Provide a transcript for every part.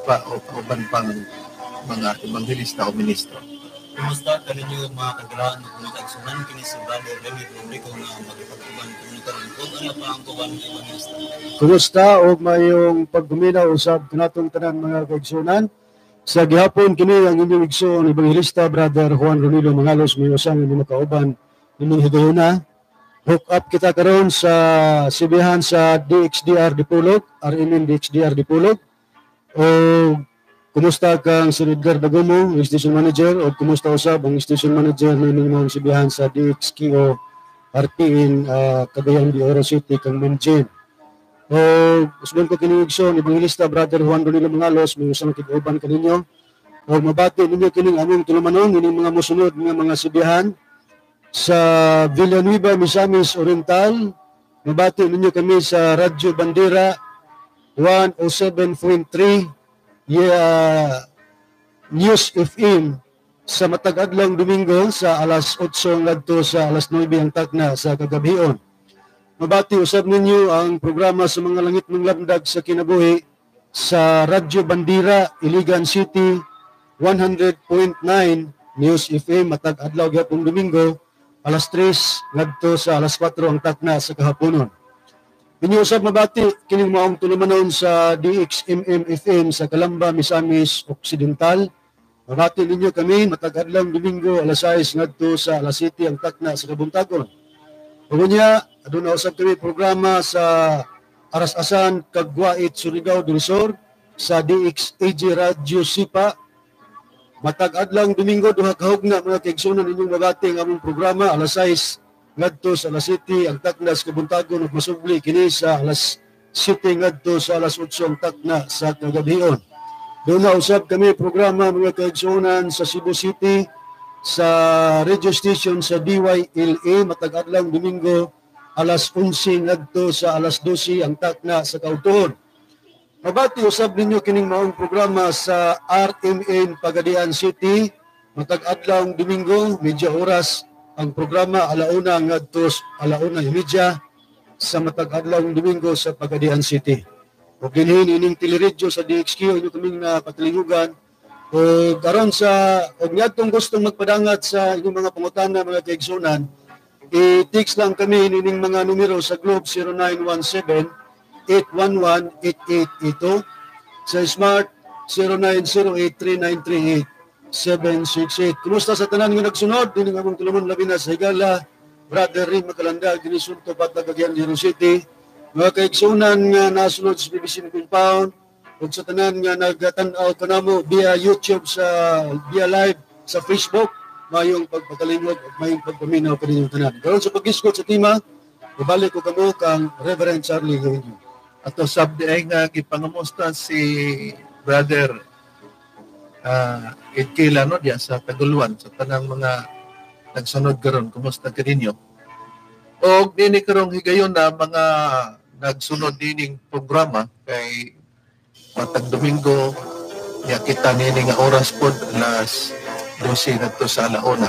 pa o kauban pang mga ebanghelista o ministro. Kumusta kaninyo, mga kagalaan ug mga kaigsunan? Kini si Brother Remy Rubrico nga magipag-uban kaninyo karon ug ano pa ang uban nga ebanghelista. Kumusta og mayong pagguminaw usab kanatong tanan, mga kaigsunan? Sa gihapon kini ang inyong igsoon, Ebanghelista Brother Juan Ronilo Mangalos, may usang inyong makauban nining higayuna. Hook up kita karon sa sibihan sa DXDR Dipolog, RMN DXDR Dipolog. O kumusta kang Sir Edgar Dagomo, ang station manager, o kumusta usab ang station manager nining mga sibihan sa DXKO RPN Cagayan de Oro City, kang Ma'am Jane. O usbon ko kini igsoon, Ebanghelista Brother Juan Ronilo Mangalos, may usang kig-uban kaninyo. O mabati ninyo kining among tulumanon, ining mga mosunod nga mga sibihan sa Villanueva, Misamis Oriental. Mabati ninyo kami sa Radyo Bandera 107.3, yeah, News FM sa matag adlawng Domingo sa alas 8 ngadto sa alas 9 ang takna sa kagabhion. Mabati usab ninyo ang programa sa mga langit ng lamdag sa kinabuhi sa Radyo Bandera, Iligan City, 100.9 News FM matag adlaw gyapon Domingo alas 3 ngadto sa alas 4 ang takna sa kahaponon. Inyo usab mabati kining maong tulumanon sa DXMM FM sa Calamba, Misamis Occidental. Mabati ninyo kami matag adlaw Domingo alas 6 ngadto sa alas 7 ang takna sa kabuntagon. Ug unya, aduna usab kami programa sa Aras-Asan, Cagwait, Surigao del Sur sa DXAG Radio Sipa. Matag adlawng Domingo 2 ka hugna, mga kaigsunan, inyong mabati ang among programa alas 6 ngadto sa alas 7 ang takna sa kabuntagon ug masubli kini sa alas 7 ngadto sa alas 8 ang takna sa kagabhion. Duna usab kami programa, mga kaigsunan, sa Cebu City sa radio station sa DYLA matag adlawng Domingo alas 11 ngadto sa alas 12 ang takna sa kaudtoon. Mabati usab ninyo kining maong programa sa RMN Pagadian City matag adlawng Domingo medya oras ang programa, 1:00 ngadto 1:30 sa matag adlawng Domingo sa Pagadian City. Ug dinhi ining teleradyo sa DXQ inyo kaming napatilingugan ug aron sa og niadtong gustong magpadangat sa inyong mga pangutana, mga kaigsunan, i-text lang kami nining mga numero sa Globe 0917 811 8882, sa Smart 0908 3938 768. Kumusta sa tanan nga nagsunod dining among tulumanon, labi na sa higala, Brother Rim Makalanda, Ginisunto Bata, Cagayan de Oro City. Mga kaigsunan nga nasunod sa BBC Compound ug sa tanan nga nagatan-aw kanamo via YouTube, sa via live sa Facebook, mayong pagpakalingog ug mayong pagpaminaw kaninyong tanan. Karon sa pag-isgot sa tema, ibalik ko kamo kang Reverend Charlie Gawinyo. Ato sab diay nga gipangamusta si Brother Edkila no diya sa Taguluan, sa tanang mga nagsunod karon, kumusta kaninyo? Og nini karong higayon na mga nagsunod dining programa kay matag Domingo niya kita nini nga oras pod, alas 12 ngadto sa 1:00.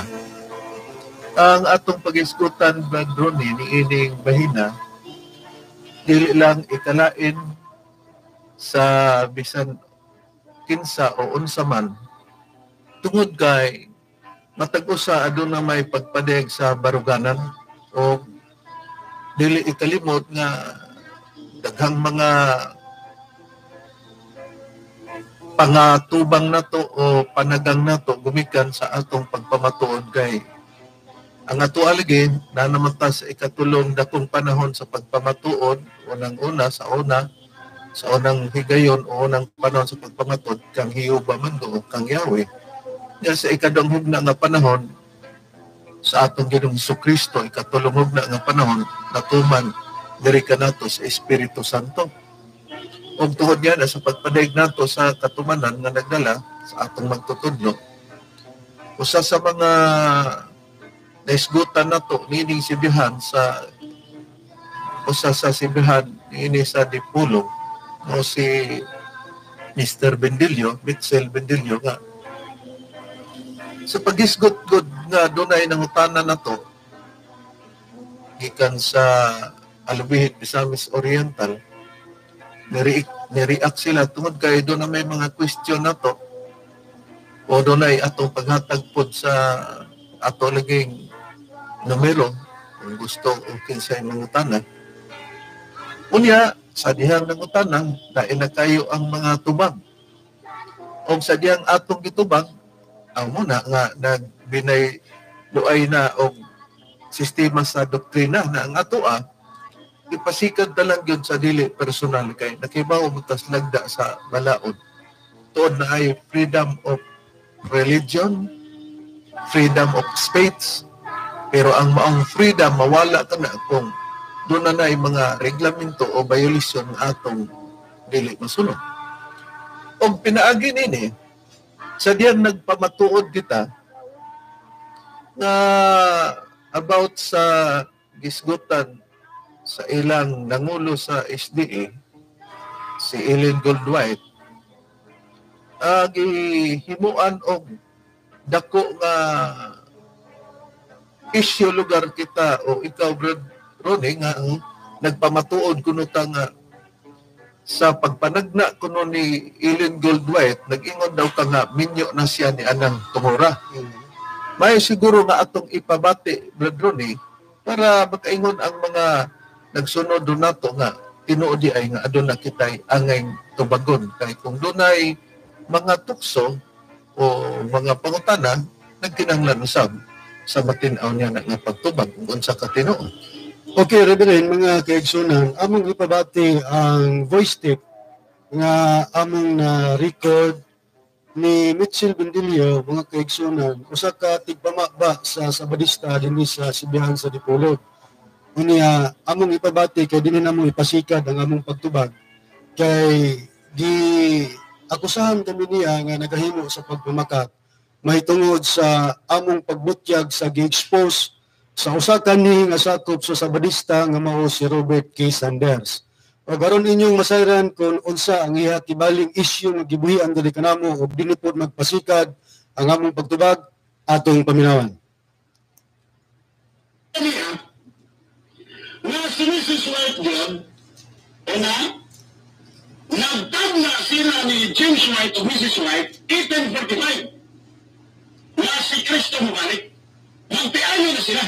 Ang atong pagisgutan, Brad Ronnie, niining bahina, dili lang ikalain sa bisan kinsa o unsa man tungod kay matag usa aduna may pagpadeg sa baruganan o dili ikalimot nga daghang mga pangatubang nato o panagang nato gumikan sa atong pagpamatuod, kay ang ato aligin na naman ta sa ikatulong dakong panahon sa pagpamatuod. Unang-una sa unang higayon o unang panahon sa pagpamatuod kang Jehova man do kang Yahweh. Nya sa ikaduhang hugna nga panahon sa atong Ginoong Kristo, ikatulong hugna nga panahon natuman diri kanato sa Espiritu Santo. Ug tuhod niya na sa pagpadaig nato sa katumanan nga nagdala sa atong magtutudlo, usa sa mga naisgutan nato niining sibihan sa usa sa sibihan niini sa Dipolog no si Mr. Bendillo, Mitchell Bendillo, nga sa pagisgot gud nga dunay nangutana nato gikan sa Alubijid, Misamis Oriental, nire Ni-react sila tungod kay doon na may mga question na to o doon ay atong paghatag pod sa ato laging numero kung gusto o kinsay mangutana. Unya, sa dihang nangutana, lain na kayo ang mga tubag. O sa dihang atong gitubag, ang muna nga nagbinay luay na og sistema sa doktrina na ang atoa ipasikad na lang yun sa dili personal kay nakibaw mo tas lagda sa balaod. Tuod na ay freedom of religion, freedom of speech, pero ang maong freedom mawala ka na kung doon na na mga reglamento o violation atong dili masunod. Og pinaagi nini, sa diyan nagpamatuod kita nga about sa gisgutan sa ilang nangulo sa SDA, si Ellen Goldwhite, gihimuan og dako nga issue lugar kita o ikaw, Brad Ronnie, nga ang nagpamatuod kuno ta nga sa pagpanagna kuno ni Ellen Goldwhite, nag-ingon daw ka nga minyo na siya ni anang tungura. May siguro nga atong ipabati, Brad Ronnie, para makaingon ang mga nagsunod do nato nga tinuod di ay nga aduna kitay angay tubagon kay kung dunay mga tukso o mga pangutana, nagkinahanglan usab sa matin-aw niya na nga pagtubag kung unsa ka tinuod. Okay, Reverend, mga kaigsunan, among ipabati ang voice tape nga among na record ni Mitchell Bendillo, mga kaigsunan, usa ka tigpamaba sa Sabadista dinhi sa Sibihan sa Dipolog. Unya, among ipabati kay dinhi namo ipasikad ang among pagtubag kay gi akusahan kami niya nga nagahimo sa pagpamakat mahitungod sa among pagbutyag sa gi-expose sa usa kani nga sakop sa Sabadista nga mao si Robert K. Sanders. O garon inyong masayran kung unsa ang iya kibaling issue nga gibuhian diri kanamo ug dinhi pod magpasikad ang among pagtubag, atong paminawan. Nga si Mrs. White yun, una, nagtagna sila ni James White o Mrs. White, 1845, nga si Kristo mabalik, magtiayo na sila.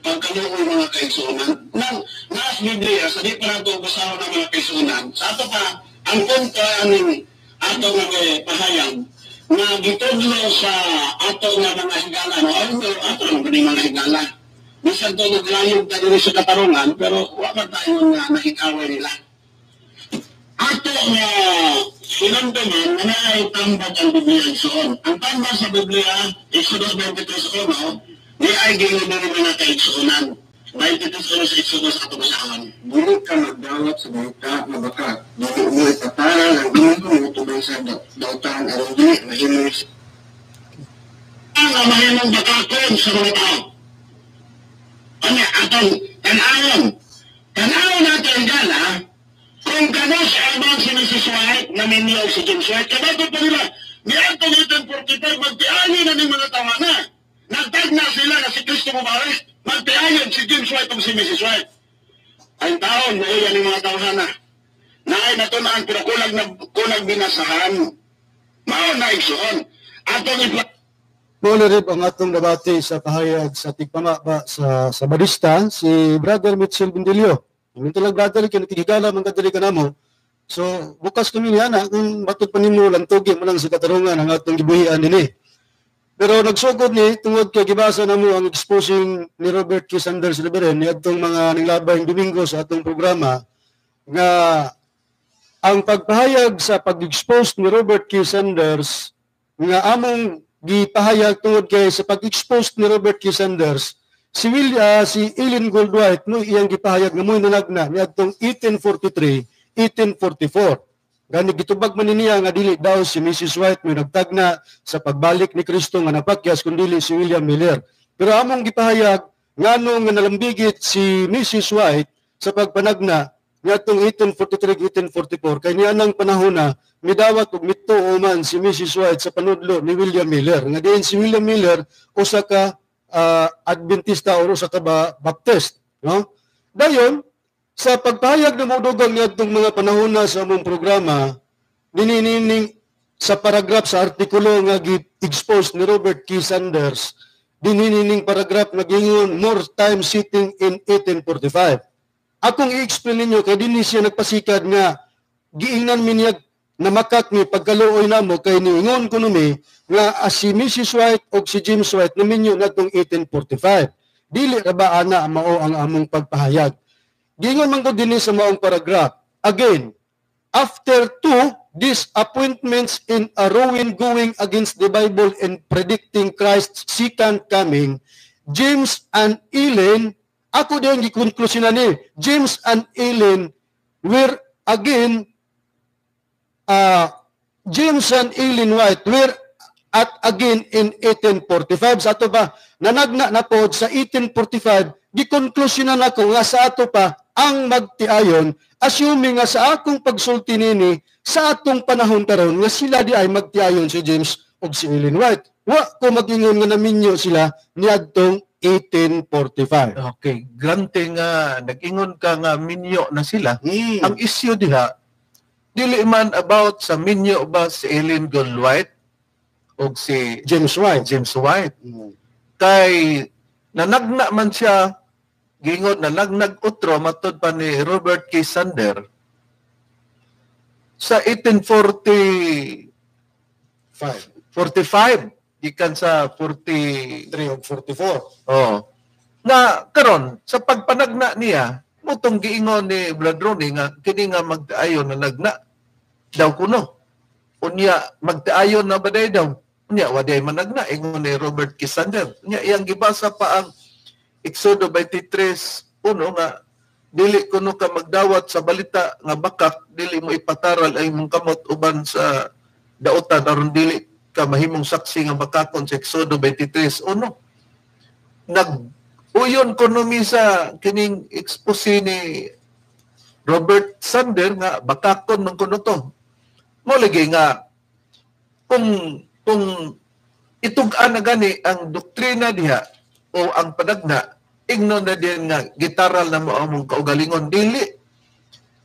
Pagkaluoy mga kaigsunan, nang naas Biblia, sa di pa nato basahon ng mga kaigsunan, sa ato pa, ang punto aning ato nga may pahayag, nga gitudlo sa ato nga mga higala, no? Ay, ato nga mga higala. Bisan to naglayog ta diri sa katarungan, pero wa man tayo nga nakikaway nila. Ato nga sinunduman nga naay tambag ang Biblia igsoon. Ang tambag sa Biblia, Exodus 23:1, di ay gingon ng mga kaigsuonan. 23:1 sa Exodus ato basahon. Dili ka magdawat sa dauta nga baka, dili mo ipatara ang Ginoo mo tubang sa dautan aron dili mahimong ang mahimong bakakon sa mga tao. Ano, atong tanawon. Tanawon natin ang gala, kung kano sa abang si Mrs. White, na minyo si James White, kabato pa nila, niadto 1845, magtiayon na ng mga tawa na. Nagtagna sila na si Kristo mabalik, magtiayon si James White o si Mrs. White. Ang taon, maiyan ng mga tawhana. Naay natunaan, pero kulag, na, kulag binasahan. Mao na igsoon. Atong ipla Muna rin ang atong nabati sa pahayag sa tigpamaba sa Sabadista, si Brother Mitchell Bendillo. Ang lang brother, kaya man kadali ka namo. So, bukas kami niya na, kung matod pa nimo, lantugi mo lang sa katarungan ang atong gibuhian dinhi. Pero nagsugod ni, tungod kay gibasa na mo ang exposing ni Robert K. Sanders Reverend, ni atong mga nilabay Domingo sa atong programa, nga ang pagpahayag sa pag-expose ni Robert K. Sanders, nga among gipahayag tungod kay sa pag-expose ni Robert K. Sanders, si Ellen Goldwhite mo iyang gipahayag nga mo'y nanagna niadtong 1843, 1844. Gani gitubag man niya nga dili daw si Mrs. White mo nagtagna sa pagbalik ni Kristo nga napakyas kun dili si William Miller. Pero among gipahayag ngano nga nalambigit si Mrs. White sa pagpanagna niadtong 1843, 1844 kay niya nang panahon na midawat og mituo man si Mrs. White sa panudlo ni William Miller. Nga diin si William Miller usa ka Adventista o usa ka ba Baptist, no? Dayon Sa pagpahayag ng dugang niadtong mga panahon na sa among programa, dininining sa paragraph sa artikulo nga gi-expose ni Robert K. Sanders, dininining paragraph nga gingon more time sitting in 1845. Akong i-explain ninyo kay dinhi siya nagpasikad nga giingnan mi niya namakak ni pagkaluoy namo kay niingon kuno mi nga si Mrs. White o si James White naminyo natong 1845. Dili ra ba ana mao ang among pagpahayag? Giingon man ko dinhi sa maong paragraph. Again, after two disappointments in a ruin going against the Bible and predicting Christ's second coming, James and Ellen, ako din gikonklusyonan ni, James and Ellen were again, James and Ellen White were at again in 1845. Sa ato pa, nanagna na po sa 1845, gikonklusyonan ako nga sa ato pa ang magtiayon, assuming nga sa akong pagsulti nini sa atong panahon karon nga sila di ay magtiayon si James ug si Ellen White. Wa ko magingon nga naminyo sila niadtong 1845. Okay, grante nga nag-ingon ka nga minyo na sila. Ang issue diha dili man about sa minyo ba si Ellen Gold White o si James White. James White. Kay nanagna man siya, gingon nanagnag utro matod pa ni Robert K. Sander sa 1840 5. 45 gikan sa 40 3 og 44. Oh. Na karon sa pagpanagna niya, mutong giingon ni Bladroni nga kini nga magtaayon na nagna daw kuno. Unya magtaayon na baday daw. Unya waday managna ingon ni Robert K. Sander. Unya iyang gibasa pa ang Exodo 23:1 nga dili kuno ka magdawat sa balita nga bakak, dili mo ipataral ay imong kamot uban sa daotan aron dili ka mahimong saksi nga bakakon sa Exodo 23:1. Nag-uyon kuno mi sa kining expose ni Robert Sander nga bakakon man kuno to. Mo lagi nga kung itug-an na gani ang doktrina diha o ang panagna, ingnon na din nga gitaral na mo among kaugalingon dili.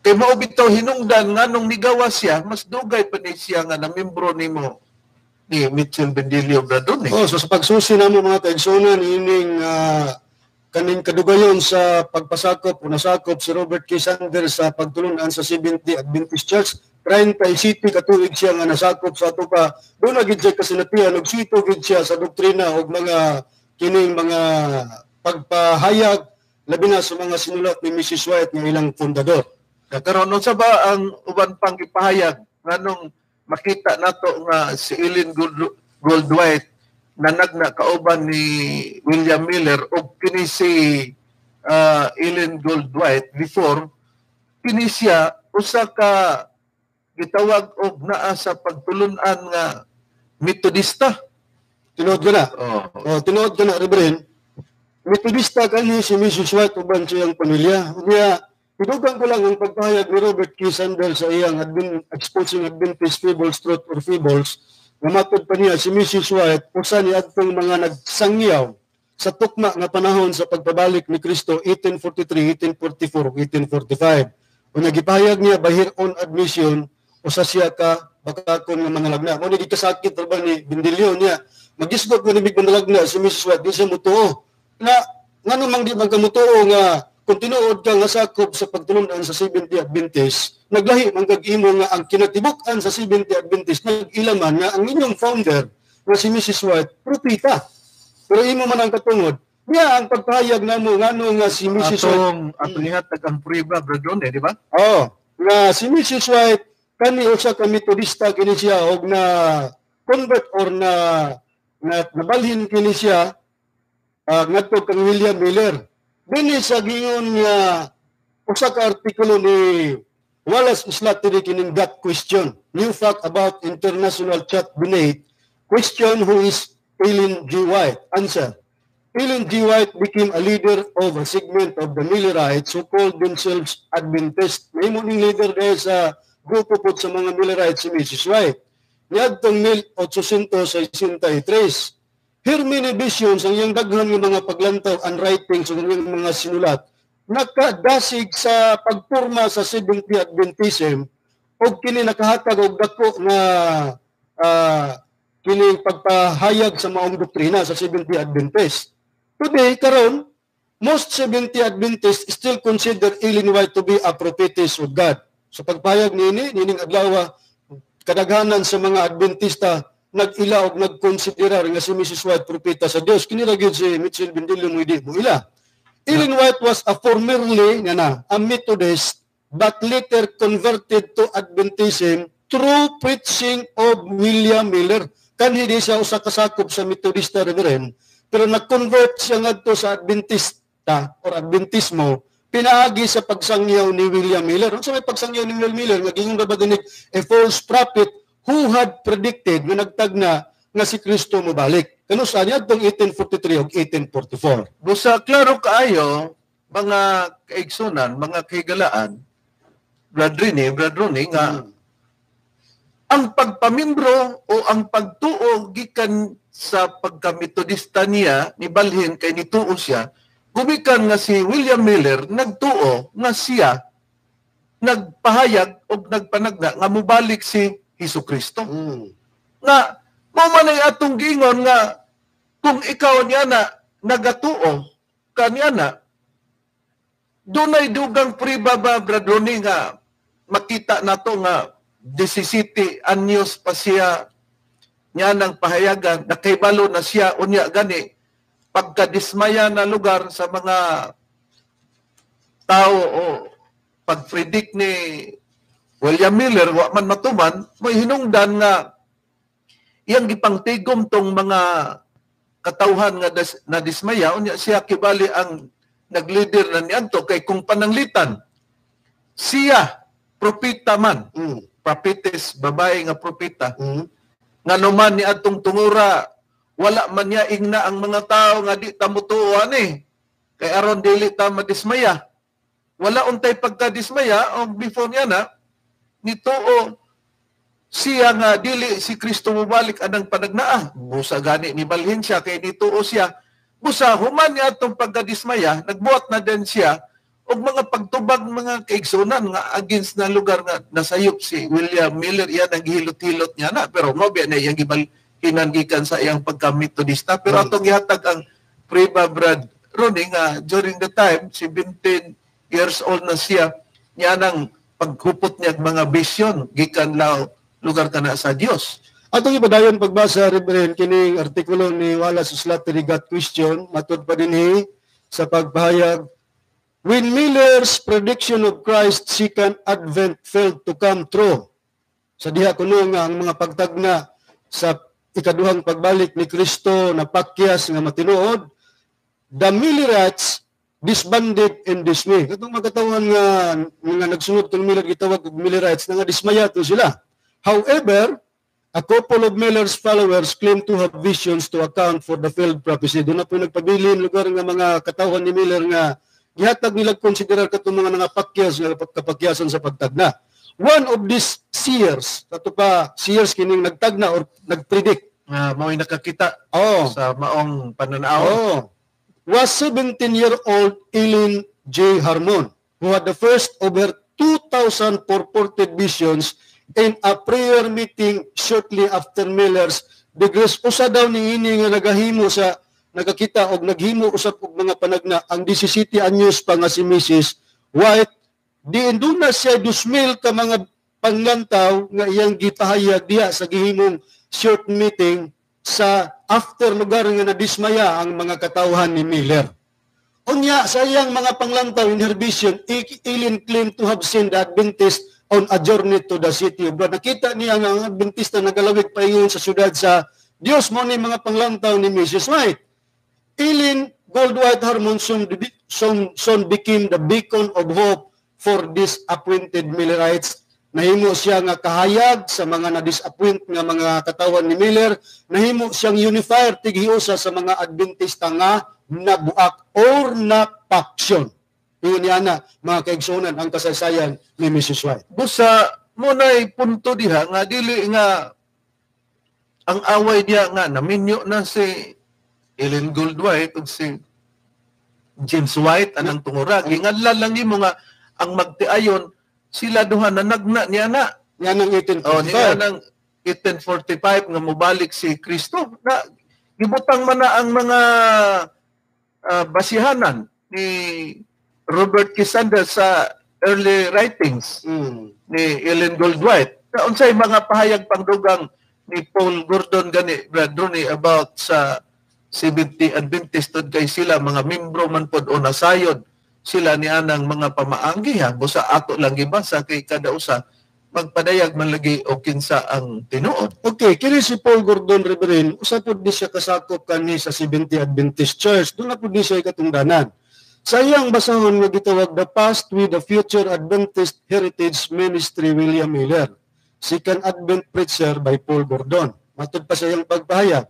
Kay mao bitaw hinungdan nganong nigawa siya, mas dugay pa ni siya nga namembro nimo ni Mitchell Bendilio Bradone. Oh, so sa pagsusi namo mga kaigsunan ining kaning kadugayon sa pagpasakop o nasakop si Robert K. Sanders sa pagtulunan sa Seventh-day Adventist Church, 37 ka tuig siya nga nasakop sa ato pa. Doon na gid siya kasinatian og sito gid siya sa doktrina og mga kining mga pagpahayag labi na sa mga sinulat ni Mrs. White nga ilang fundador. Karon unsa ba ang uban pang gipahayag nganong makita nato nga si Ellen Goldwhite nanagna kauban ni William Miller og kini si Ellen Goldwhite before kini siya usa ka gitawag og naa sa pagtulun-an nga Metodista. Tinuod ka na. Oh. Oh, tinuod ka na, Reverend. Metodista kani si Mrs. White uban sa iyang pamilya. Unya, tinugan ko lang ang pagpahayag ni Robert K. Sanders sa iyang Exposing Adventist Fables, Truth or Fables. Namatod pa niya si Mrs. White usa ni adtong mga nagsangyaw sa tukma nga panahon sa pagpabalik ni Kristo 1843, 1844, 1845. Unya gipahayag niya by her own admission usa siya ka bakakon nga mga lagna. Mo ni gikasakit ra ba ni Bendilio niya. Magisgot ko ni Big Manalagna si Mrs. White di siya mutuo. Na ngano mang di man ka mutuo nga kung tinuod ka nga sakop sa pagtulunan sa Seventh-day Adventist, naglahi man kag imo nga ang kinatibuk-an sa Seventh-day Adventist nag-ilaman nga ang inyong founder nga si Mrs. White propeta. Pero imo man ang katungod. Niya ang pagpahayag namo ngano nga si Mrs. White Atong atong ihatag ang prueba Bradone, di ba? Oo, nga si Mrs. White kani usa ka Metodista kini siya og na convert or na nabalhin kini siya ngadto kang William Miller. Dinhi sa giingon nga usa ka artikulo ni Wallace Slattery kining that question, new fact about international chat Binate, question who is Ellen G. White? Answer, Ellen G. White became a leader of a segment of the Millerites who called themselves Adventist. Mahimo ning leader dahil sa grupo po sa mga Millerites si Mrs. White. Niadtong 1863. Her many visions, ang iyang daghan nga mga paglantaw and writings, ang iyang mga sinulat, Nakadasig sa pagporma sa Seventh-day Adventism og kini nakahatag og dako nga kini pagpahayag sa maong doktrina sa Seventh-day Adventist. Today, karon, most Seventh-day Adventists still consider Ellen White to be a prophetess of God. Sa pagpahayag niini, nining adlaw, kadaghanan sa mga Adventista nag-ila og nagkonsiderar nga si Mrs. White propeta sa Dios. Kini ra gyud si Mitchell Bendillo mo di mo ila. Ellen White was a formerly nga na a Methodist but later converted to Adventism through preaching of William Miller. Kanhi di siya usa ka sakop sa Methodista, Reverend, pero nag-convert siya ngadto sa Adventista or Adventismo pinaagi sa pagsangyaw ni William Miller. Unsa may pagsangyaw ni William Miller? Naging ba dinig a false prophet who had predicted nga nagtagna nga si Kristo mobalik. Kano sa niya atong 1843 ug 1844. Busa klaro kaayo, mga kaigsunan, mga kahigalaan, Brad Rini, Brad Ronnie, nga ang pagpamimbro o ang pagtuo gikan sa pagkametodista niya ni balhin kay nituo siya gumikan nga si William Miller nagtuo nga siya nagpahayag o nagpanagna nga mobalik si Hesus Kristo nga mao man ay atong giingon nga kung ikaw niya na nagatuo kaniya na dunay dugang priba ba, Brad Ronnie, nga makita nato nga 17 anyos pa siya niya ng pahayagan, nakahibalo na siya unya gani pagkadismaya na lugar sa mga tao o pag-predict ni William Miller wa man matuman, may hinungdan nga iyang gipangtigom tong mga katawhan nga na dismaya. Unya siya kibali ang nagleader na niadto kay kung pananglitan siya propeta man, prophetess, babae nga propeta, nga numan ni atong tungura wala man niya ingna ang mga tao nga di ta mutuo ani kay aron dili ta madismaya. Wala untay pagkadismaya og before niya na nituo siya nga dili si Kristo mobalik anang panagnaa. Busa gani ni balhin siya kay nituo siya. Busa human niya atong pagkadismaya, nagbuhat na din siya og mga pagtubag, mga kaigsunan, nga against na lugar nga nasayop si William Miller, iyan ang gihilot-hilot niya na, pero mao biya na iyang gibalhinan gikan sa iyang pagka-Metodista. Pero atong gihatag ang priba, Brad Ronnie, nga during the time 17 years old na siya niya nang paghupot niya og mga vision gikan law lugar kana sa Dios. Atong ipadayon pagbasa, Reverend, kining artikulo ni Wallace Slattery, Got Question, matud pa dinhi sa pagpahayag. When Miller's prediction of Christ's second advent failed to come true, sa diha kuno nga ang mga pagtagna sa ikaduhang pagbalik ni Kristo na pakyas nga matinuod, the Millerites disbanded in dismay. Katong mga katawhan nga nagsunod kang Miller gitawag og Millerites, nga dismaya to sila. However, a couple of Miller's followers claim to have visions to account for the failed prophecy. Doon na po nagpabilin lugar nga mga katawhan ni Miller nga gihatag nila konsiderar katong mga nangapakyas nga kapakyasan sa pagtagna. One of these seers, kato pa seers kining nagtagna or nagpredict. Nga mao'y nakakita sa maong pananaw. Oh. Was 17-year-old Ellen J. Harmon, who had the first of her 2,000 purported visions in a prayer meeting shortly after Miller's degrees. Usa daw ni ini nga nagahimo sa nagakita og naghimo usab og mga panagna ang 17 anyos pa nga si Mrs. White. Diin duna siya 2,000 ka mga panglantaw nga iyang gipahayag diha sa gihimong short meeting sa after lugar nga nadismaya ang mga katawhan ni Miller. Unya sa iyang mga panglantaw in her vision, Ellen claimed to have seen the Adventist on a journey to the city of God. Nakita niya nga ang Adventista nagalawig paingon sa syudad sa Dios. Mo ni mga panglantaw ni Mrs. White. Ellen Goldwhite Harmon soon became the beacon of hope for disappointed Millerites. Nahimo siya nga kahayag sa mga na-disappoint nga mga katawan ni Miller. Nahimo siyang unifier, tighiusa sa mga Adventista nga nabuak or na-faction. Iyon niya na, mga kaigsunan, ang kasaysayan ni Mrs. White. Busa, mo na'y punto diha nga dili nga ang away diha nga naminyo na si Ellen Goldwhite ug si James White anang tungura. Gingadlan lang nimo nga ang magtiayon sila duha na nagna niya na. Yan ang 1845. Oh, niya nang 1845 nga mobalik si Kristo. Na gibutang man na ang mga basihanan ni Robert K. Sanders sa early writings ni Ellen Goldwhite. Na unsay mga pahayag pangdugang ni Paul Gordon gani, Brad Ronnie, about sa Seventh-day Adventist tod kay sila mga membro man pod o nasayod sila ni anang mga pamaanggi ha, busa ato lang gibasa kay kada usa magpadayag man lagi o kinsa ang tinuod. Okay, kini si Paul Gordon, Reverend, usa pud ni siya kasakop kani sa Seventh-day Adventist Church. Doon na pud ni siya katungdanan. Sa iyang basahon nga gitawag The Past with the Future Adventist Heritage Ministry William Miller, Second Advent Preacher by Paul Gordon. Matud pa sa iyang pagpahayag,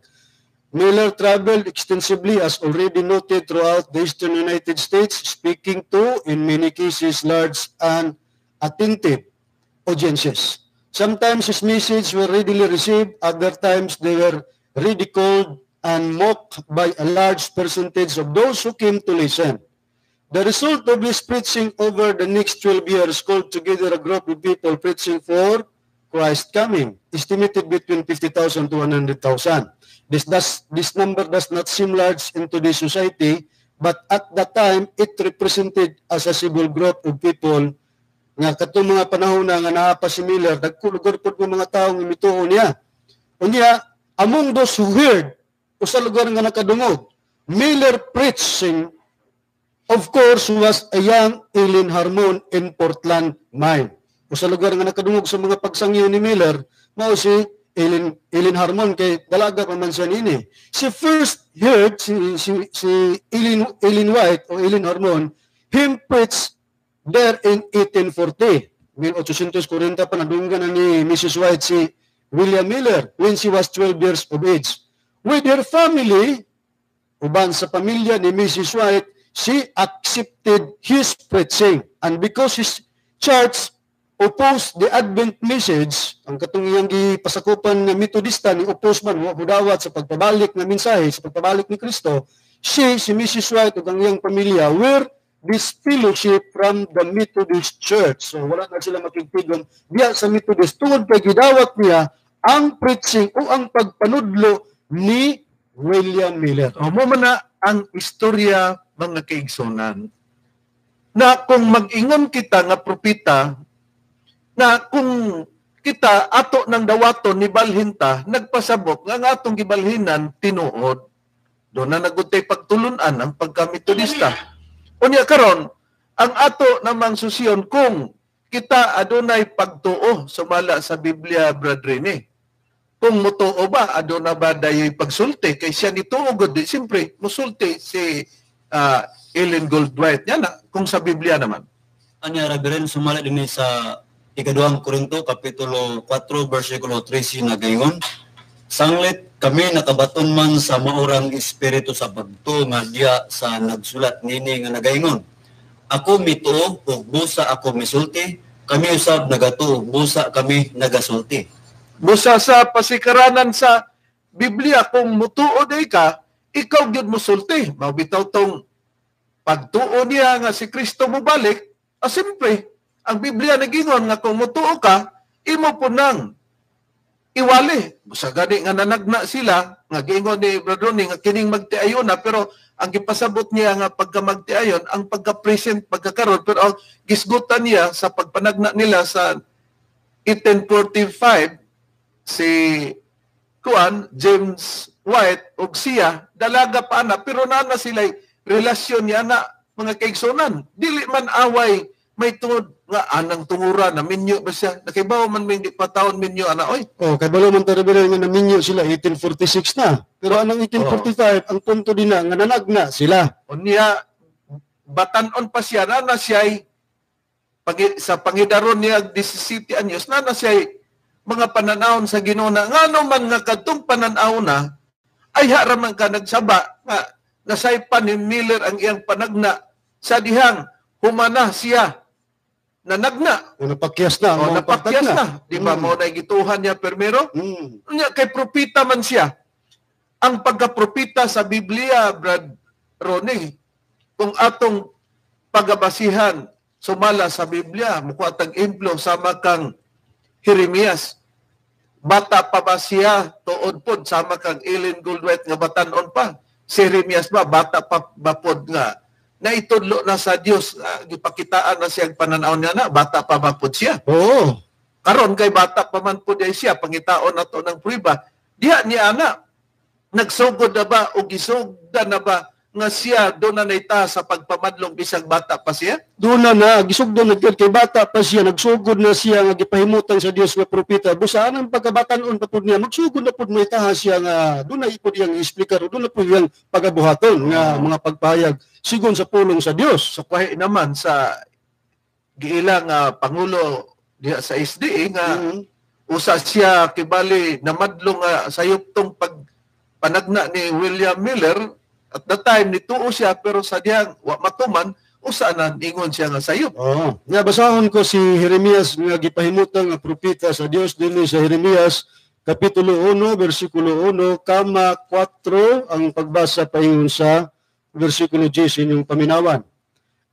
Miller traveled extensively, as already noted, throughout the eastern United States, speaking to, in many cases, large and attentive audiences. Sometimes his message were readily received, other times they were ridiculed and mocked by a large percentage of those who came to listen. The result of his preaching over the next 12 years called together a group of people preaching for Christ coming, estimated between 50,000 to 100,000. This number does not seem large in today's society, but at that time, it represented a sizable group of people nga katong mga panahon na nga naa pa si Miller, dagko lugar pod ng mga tawo nga mituo niya. Unya, among those who heard, usa lugar nga nakadungog, Miller preaching, of course, was a young Ellen Harmon in Portland, Maine. Usa lugar nga nakadungog sa mga pagsangyo ni Miller, mao si Ellen Harmon kay dalaga pa man siya nini. She first heard si Ellen White o Ellen Harmon him preach there in 1840. 1840 pa nadunggan na ni Mrs. White si William Miller when she was 12 years of age. With her family, uban sa pamilya ni Mrs. White, she accepted his preaching. And because his church opposed the Advent message, ang katong iyang gipasakupan nga Metodista ni oppose man, wa mudawat sa pagpabalik nga mensahe, sa pagpabalik ni Kristo, si Mrs. White ug ang iyang pamilya were disfellowship from the Methodist Church. So wala na sila makigtigom diya sa Methodist tungod kay gidawat niya ang preaching o ang pagpanudlo ni William Miller. O mo man na ang istorya, mga kaigsonan, na kung mag-ingon kita nga propeta na kung kita ato ng dawaton ni balhinta nagpasabot nga ang atong gibalhinan tinuod, do na nagutay pagtulunan ang pagka-Metodista. Unya karon ang ato namang susyon kung kita adunay pagtuo sumala sa Biblia, Brad Rene. Kung mutuo ba, aduna ba dayoy pagsulti kay siya nituo gud, di siyempre musulti si Ellen Goldwhite niya na kung sa Biblia naman. Anya, Reverend, sumala din sa ikaduhang Korinto kapitulo 4 bersikulo 13 na gayon, "Sanglit kami nakabaton man sa maurang espiritu sa pagtuo nga diya sa nagsulat nini nga nagaingon, 'Ako mituo ug busa ako misulti,' kami usab nagatuo, busa kami nagasulti." Busa sa pasikaranan sa Biblia, kung mutuo day ka, ikaw gyud musulti. Mao bitaw tong pagtuo niya nga si Kristo mobalik, siyempre, ang Biblia nagingon nga kung mutuo ka, imo po nang iwali. Busa gani nga nanagna sila, nga giingon ni Brother Ronnie nga kining magtiayon na, pero ang gipasabot niya nga pagka magtiayon, ang pagka-present, pagkakaroon, pero ang gisgutan niya sa pagpanagna nila sa 1845, si kuan James White ug siya dalaga pa na, pero naa na sila relasyon niya na, mga kaigsunan. Dili man away may tungod nga anang tungura na minyo ba siya, nakibaw man may di pa taon minyo ana oy. Oh, kay balo man ta, Reverend, nga naminyo sila 1846 na. Pero anang 1845, ang punto din na nga nanagna sila. Unya batan-on pa siya na na siya'y sa pangidaron niya 17 anyos na na siya'y mga pananawon sa Ginoo na ngano man nga kadtong pananaw na ay hara man ka nagsaba nga nasaypan ni Miller ang iyang panagna sa dihang humana siya nanagna. O napakyas na ang O mga napakyas pagtagna. Na di ba? Mao na gituhan niya permero. Unya kay propeta man siya. Ang pagkapropeta sa Biblia, Brad Ronnie, Kung atong pagabasihan sumala sa Biblia, mukuha tag ehemplo sama kang Jeremias. Bata pa ba siya tuod pod sama kang Ellen Goldwhite nga batanon pa? Si Jeremias ba bata pa ba pod nga naitudlo na sa Dios, gipakitaan na siyang pananaw niya na bata pa ba pod siya? Oo. Karon kay bata pa man pod ay siya, pangitaon nato ng prueba. Diha niya ana nagsugod na ba o gisugda na ba nga siya doon na naita sa pagpamadlong bisag bata pa siya? Doon na na, gisugdon na gyud kay bata pa siya, nagsugod na siya nga gipahimutan sa Dios nga propeta. Busa anang pagkabatan-on pa pud niya, magsugod na pud maitaha siya nga doon na ipod iyang iexplikar, doon na pud iyang pagabuhaton nga mga pagpahayag sigon sa pulong sa Dios. So kwahi naman sa giila nga pangulo diha sa SDA nga usa siya kibali namadlong nga sayop tong pag panagna ni William Miller at the time nituo siya, pero sa diyang wa matuman usa na ingon siya nga sayop. Oo. Nga basahon ko si Jeremias nga gipahimutan nga propeta sa Dios dinhi sa Jeremias kapitulo 1 bersikulo 1 kama 4 ang pagbasa paingon sa bersikulo 10 inyong paminawan.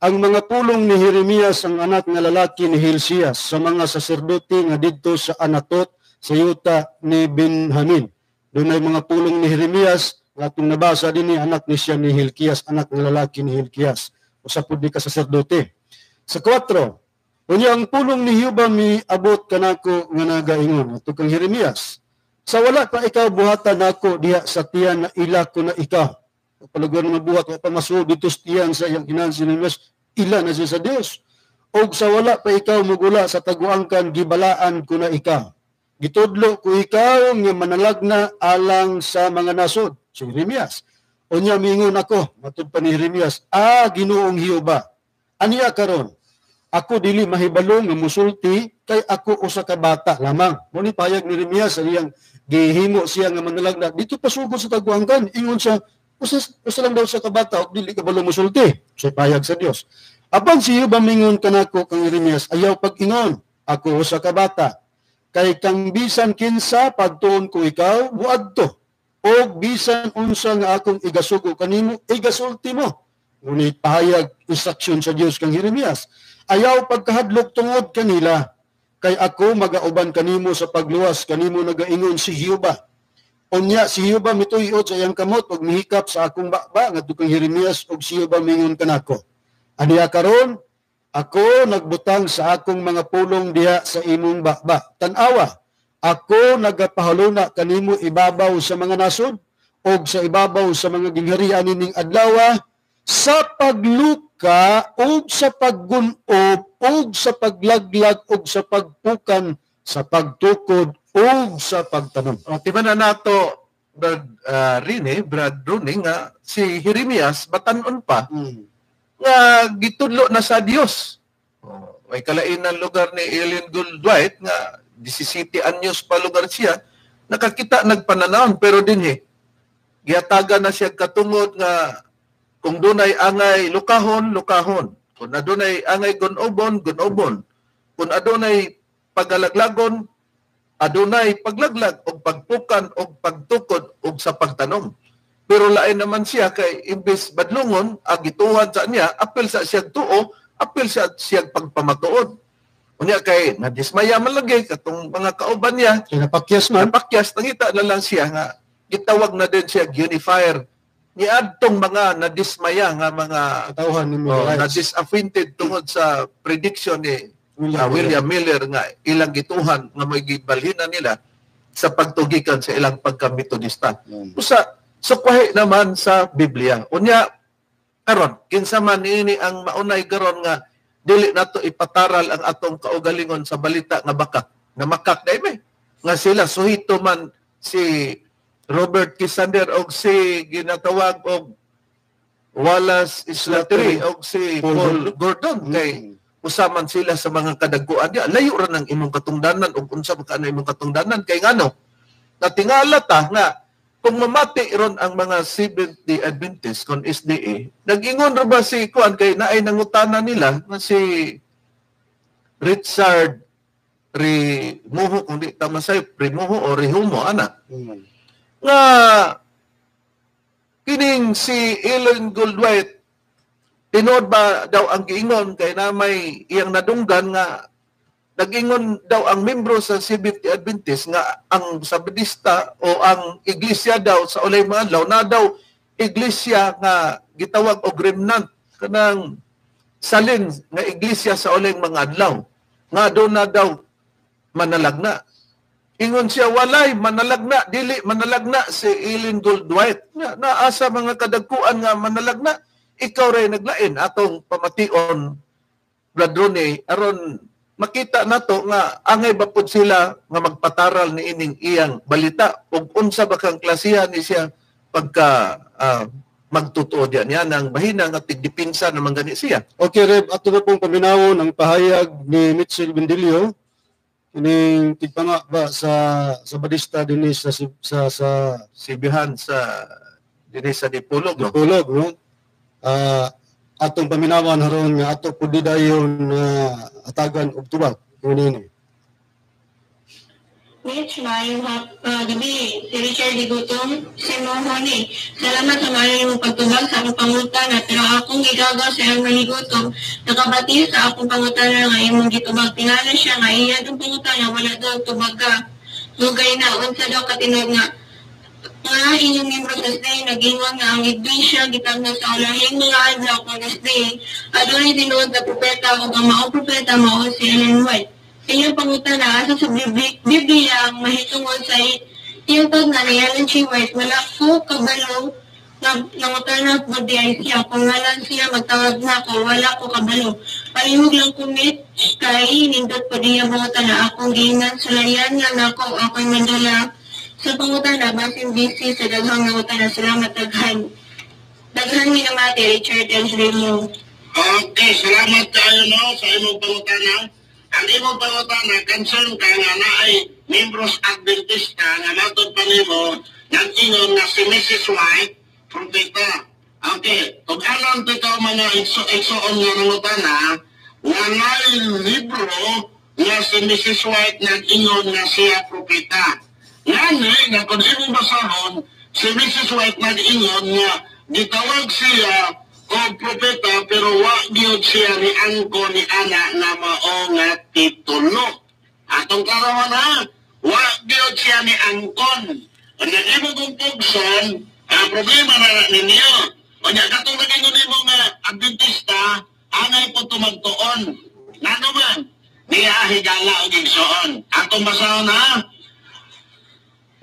Ang mga pulong ni Jeremias ang anak nga lalaki ni Hilcias sa mga saserdote nga didto sa Anatot sa yuta ni Benjamin. Dunay mga pulong ni Jeremias nga atong nabasa dinhi, anak ni siya ni Hilkias, anak nga lalaki ni Hilkias. Usa pud ni ka saserdote. Sa 4, unya ang pulong ni Jehova miabot kanako nga nagaingon ato kang Jeremias. Sa wala pa ikaw buhatan nako diha sa tiyan na ila ko na ikaw. Palaguan nga buhat wa pa masuod dito sa tiyan sa iyang inahan si Jeremias, ila na siya sa Dios. Og sa wala pa ikaw mugula sa taguangkan, gibalaan ko na ikaw. Gitudlo ko ikaw nga manalagna alang sa mga nasod. Si Jeremias. Unya mingon ako, matud pa ni Jeremias, ah, Ginoong Jehova, aniya karon, ako dili mahibalo nga musulti kay ako usa ka bata lamang. Mo ni payag ni Jeremias sa iyang gihimo siya nga manalagna dito pasugod sa taguangkan, ingon siya usa, usa lang daw sa kabata ug dili kabalo musulti. Siya payag sa Dios. Apan si Jehova mingon kanako kang Jeremias, ayaw pag-ingon, ako usa ka bata. Kay kang bisan kinsa pagtuon ko ikaw, muadto. Og bisan unsa nga akong igasugo kanimo, igasulti mo. Ngunit pahayag instruction sa Dios kang Jeremias, ayaw pagkahadlok tungod kanila, kay ako magauban kanimo sa pagluwas kanimo, nagaingon si Jehova. Unya si Jehova mituyod sa iyang kamot ug mihikap sa akong baba ngadto kang Jeremias, ug si Jehova mingon kanako. Aniya karon ako nagbutang sa akong mga pulong diha sa imong baba. Tan-awa, ako nagapahaluna kanimo ibabaw sa mga nasod og sa ibabaw sa mga gingharian nining adlawa, sa pagluka og sa paggun-ob og sa paglaglag og sa pagpukan, sa pagtukod og sa pagtanom. O, timan na nato, Brad Rene, Brad Rooney, nga si Jeremias batanon pa nga gitudlo na sa Dios. O, may kalainan lugar ni Ellen Goldwhite nga 17 anyos pa lugar siya, nakakita nagpananawon, pero dinhi gihatagan na siya katungod nga kung dunay angay lukahon, lukahon. Kung adunay angay gunobon, gunobon. Kung adunay pagalaglagon, adunay paglaglag og pagpukan og pagtukod og sa pagtanom. Pero lain naman siya kay imbes badlongon, agituhan sa niya, apil sa siyag tuo, apil sa siyag pagpamatuod. Unya kay nadismaya man lagi katong mga kauban niya, Kay napakyas man. Napakyas, nangita na lang siya nga gitawag na din siya unifier niadtong mga nadismaya nga mga katawhan ni oh, Millerites. Na-disappointed tungod sa prediction ni William William Miller nga ilang gituhan nga may gibalhinan nila sa pagtugikan sa ilang pagka-Metodista. Usa sukwahi naman sa Biblia. Unya karon kinsa man niini ang maunay karon nga dili nato ipataral ang atong kaugalingon sa balita nga bakak na makak dai may nga sila suhito man si Robert Kisander og si ginatawag og Wallace Slattery og si Paul Paul Gordon kay usaman sila sa mga kadagkuan niya. Layo ra ng imong katungdanan og unsa man kaano imong katungdanan kay ngano natingala ta nga kung mamati ron ang mga Seventh-day Adventist kon SDA, nag-ingon ra ba si kuan kay naay nangutana nila nga si Richard Rimuho, kung di tama sa'yo, Rimuho o Rihumo, ana. Nga kining si Ellen Goldwhite Tinuod ba daw ang giingon kay na may iyang nadunggan nga nag-ingon daw ang membro sa Seventh Adventist nga ang Sabadista o ang iglesia daw sa ulay mga adlaw na daw iglesia nga gitawag og remnant, kanang salin nga iglesia sa ulay mga adlaw nga doon na daw manalagna. Ingon siya, walay manalagna, dili manalagna si Ellen Goldwhite. Nga naasa mga kadagkuan nga manalagna, ikaw ray naglain. Atong pamation, Brad Ronnie, aron makita nato nga angay ba pud sila nga magpataral ni ining iyang balita ug unsa ba kang klasihan ni siya pagka magtutuo diyan. Yan ang bahina nga tigdipinsa naman gani siya. Okay, Reb, ato na pong paminawon ang pahayag ni Mitchell Bendilio ining tigpanga ba sa Sabadista dinhi sa sa sa Sibihan sa dinhi sa Dipolog, no? Dipolog, no? Atong paminawan haron nga ato pud dayon atagan og tubag nini. Mitch, maayong gabi. Si Richard Digutom, si Mohone. Salamat sa maayo nimong pagtubag sa akong pangutana, pero akong gigagaw sa Elmer Higutom, nakabati sa akong pangutana nga imong gitubag. Tinala siya nga iya itong pangutana, wala daw tubag ka. Dugay na, unsa daw katinog nga nga inyong membro sa SDA nag-ingon nga ang iglesia gitagna sa ulahing mga adlaw kung SDA adunay tinuod na propeta ug ang maong propeta mao si Ellen White. Inyong pangutana asa sa Biblia ang mahitungod sa iyong tagna ni Ellen G. White, wala ko kabalo na nangutana po di ay siya kung wala siya magtawag na ko, wala ko kabalo. Palihog lang ko Mitch kay nindot po diya pangutana akong giingnan sulayan nga nako ako'y mandala sa pangutana basin busy sa daghang nangutana. Salamat daghan. Daghan minamati, Richard L. Remo. Okay, salamat kayo no sa imong pangutana. Ang imong pangutana, concern ka nga naay membros Adventista nga matod pa nimo nag-ingon nga si Mrs. White propeta. Okay, ug alam pitaw mga igsoon nga nangutana nga naay libro nga si Mrs. White nag-ingon nga siya propeta. Ngani nga kung imong basahon, si Mrs. White nag-ingon nga gitawag siya og propeta pero wa gyud siya ni angko ni ana nga mao nga titulo. Atong karon ha, wa gyud siya ni angkon. Unya imo kong pugson, ang problema na ninyo. Unya katong nag-ingon nimo nga Adventista, angay po tumagtuon. Ngano man, niya higala og igsoon. Atong basahon ha.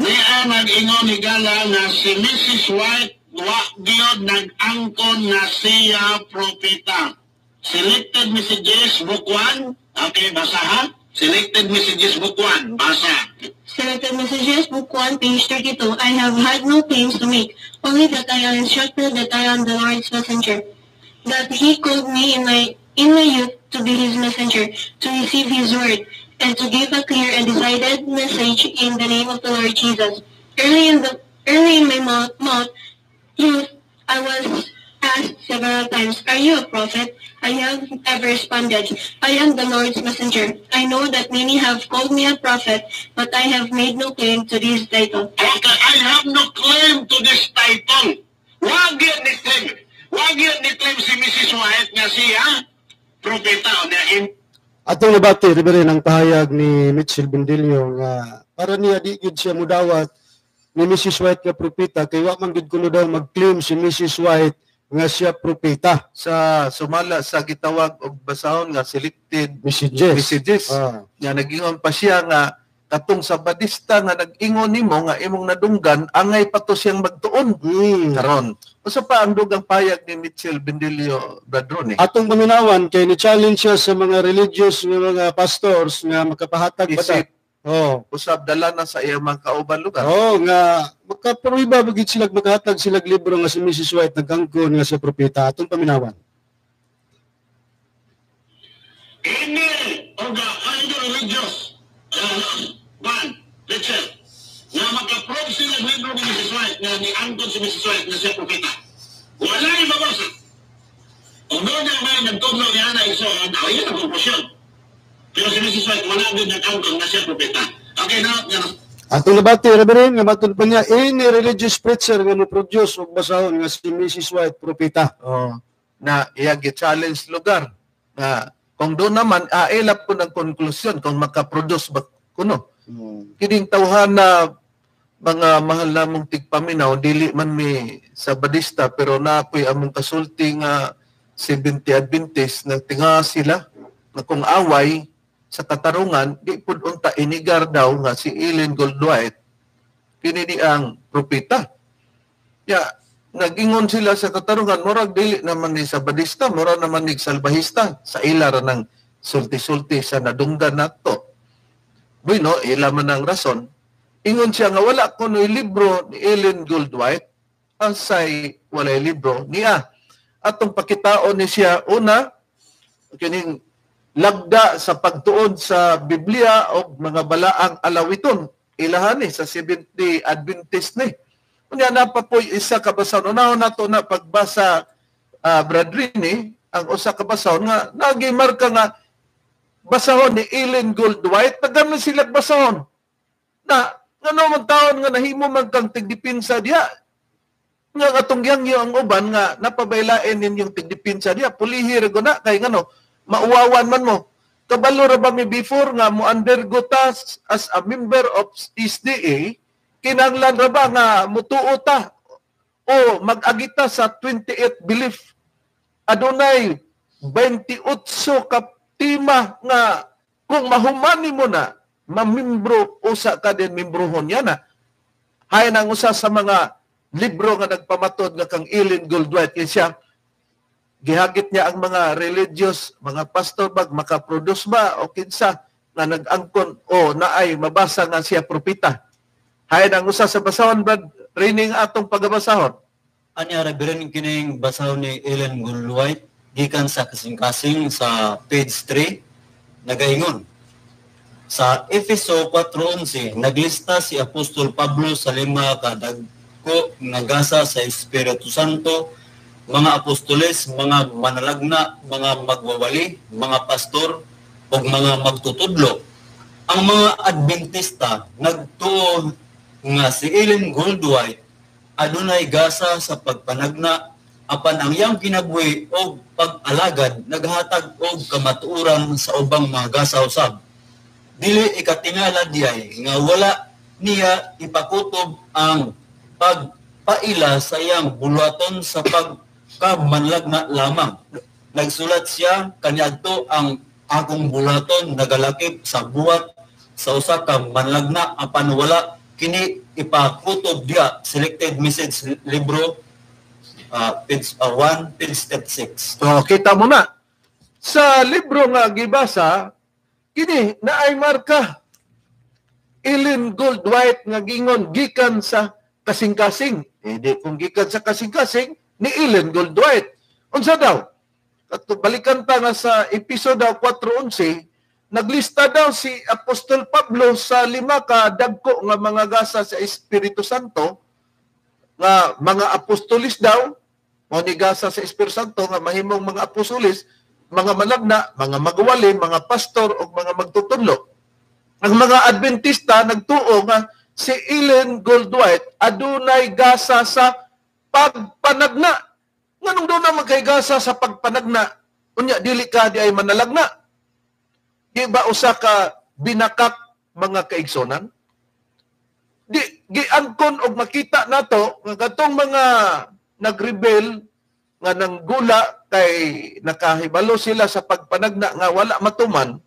Niya nag-ingon higala nga si Mrs. White wa gyud nag-angkon nga siya propeta. Selected Messages Book 1. Okay, basa ha? Selected Messages Book 1. Basa. Selected Messages Book 1, page 32. I have had no claims to make, only that I am instructed that I am the Lord's messenger, that He called me in my youth to be His messenger, to receive His word, and to give a clear and decided message in the name of the Lord Jesus. Early in my youth, I was asked several times, "Are you a prophet?" I have ever responded, "I am the Lord's messenger. I know that many have called me a prophet, but I have made no claim to this title." Okay, I have no claim to this title. Wag yun ni claim. Wag yun ni claim si Mrs. White nga siya propeta. Atong nabati, Reverend, ang pahayag ni Mitchell Bendilio nga para niya di gyud siya mudawat ni Mrs. White nga propeta kay wa man gyud kuno daw mag-claim si Mrs. White nga siya propeta. Sa sumala sa gitawag og basahon nga Selected Messages. Nga nag-ingon pa siya nga katong Sabadista nga nag-ingon nimo nga imong nadunggan angay pa to siyang magtuon. Karon usa pa ang dugang payag ni Mitchell Bendilio, Brad Ronnie. Atong paminawan kay ni challenge siya sa mga religious nga mga pastors nga makapahatag ba ta? Oh, usab dala na sa iyang mga kauban lugar. Oh, nga makaproba bagid sila makahatag sila libro nga si Mrs. White nagangkon nga sa propeta. Atong paminawan. Ini oga ay religious ban preacher nga makaprove sila libro ni Mrs. White nga niangkon si Mrs. White nga siya propeta. Wala mabasa. O doon na may nagtudlo niya na igsoon, ayun ang konklusyon. Pero si Mrs. White, wala din nag-angkon na siya propeta. Okay, na. Atong nabati, Reverend, nga matun pa niya, any religious preacher nga mo-produce og basahon nga si Mrs. White propeta. Oh. Na iya gi-challenge lugar nga kung doon naman ailap ko ng konklusyon kung makaproduce ba kuno. Kining tawhan na mga mahal namong tigpaminaw, dili man mi Sabadista, pero naapoy among kasulti nga 70 Adventist, nagtinga sila nga kung away sa katarungan, di pud unta inigar daw nga si Ellen Goldwhite kini ni ang propeta. Ya, nagingon sila sa katarungan, murag dili naman ni Sabadista, murag naman ni salbahista sa ila ra ng sulti-sulti sa nadunggan nato. Bueno, ila man ang rason. Ingon siya nga wala kuno'y libro ni Ellen Goldwhite, asay walay libro niya. Atong pakitaon ni siya una kining lagda sa pagtuon sa Biblia o mga balaang alawiton. Ilahan ni sa Seventh-day Adventist ni. Unya na pa po'y isa ka basahon. Unahon nato na pagbasa, Brad Rini, ang usa ka basahon nga nagimarka nga basahon ni Ellen Goldwhite, tagaman sila basahon. Na ngano man taon nga nahimo man kang tigdipinsa diha. Nga atong yangyo ang uban nga napabaylain ninyong tigdipinsa diha, pulihi ra na kay ngano mauwawan man mo. Kabalo ra ba mi before nga mo undergo ta as a member of SDA, kinahanglan ra ba nga mutuo ta o mag-agita sa 28 belief? Adunay 28 ka tema nga kung mahumani mo na, mamimbro usa ka din mimbrohon niya na. Hay nang usa sa mga libro nga nagpamatod nga kang Ellen Goldwhite kay siya gihagit niya ang mga religious, mga pastor bag makaproduce ba o kinsa nga nag-angkon o naay mabasa nga siya propeta. Hay nang usa sa basahon, Brad Rining, atong pagabasahon. Anya, Reverend, kining basahon ni Ellen Goldwhite gikan sa kasing-kasing sa page 3, nagaingon. Sa Efeso 4:11, naglista si Apostol Pablo sa lima ka dagko nga gasa sa Espiritu Santo: mga apostoles, mga manalagna, mga magwawali, mga pastor, ug mga magtutudlo. Ang mga Adventista nagtuo nga si Ellen Goldwhite adunay gasa sa pagpanagna, apan ang iyang kinabuhi og pag-alagad naghatag og kamatuoran sa ubang mga gasa usab. Dili ikatingala diay nga wala niya ipakutob ang pagpaila sa iyang buluhaton sa pagkamanlagna lamang. Nagsulat siya kaniadto, "Ang akong buluhaton nagalakip sa buhat sa usa ka manlagna, apan wala kini ipakutob diya." Selected Message libro, page 1, page 36. So, kita mo na. Sa libro nga gibasa, kini naay marka Ellen Goldwhite nga gingon gikan sa kasing-kasing. Eh, di kung gikan sa kasing-kasing ni Ellen Goldwhite. Unsa daw? Kato balikan ta nga sa episode 4:11, naglista daw si Apostol Pablo sa lima ka dagko nga mga gasa sa Espiritu Santo, nga mga apostolis daw, mao ni gasa sa Espiritu Santo nga mahimong mga apostolis, mga malagna, mga magwali, mga pastor ug mga magtutudlo. Ang mga Adventista nagtuo nga si Ellen Goldwhite adunay gasa sa pagpanagna. Nganong doon naman kay gasa sa pagpanagna? Unya dili ka di ay manalagna. Di ba usa ka binakak, mga kaigsonan? Di giangkon og makita nato nga katong mga nagrebel nga nanggula kay nakahibalo sila sa pagpanagna nga wala matuman,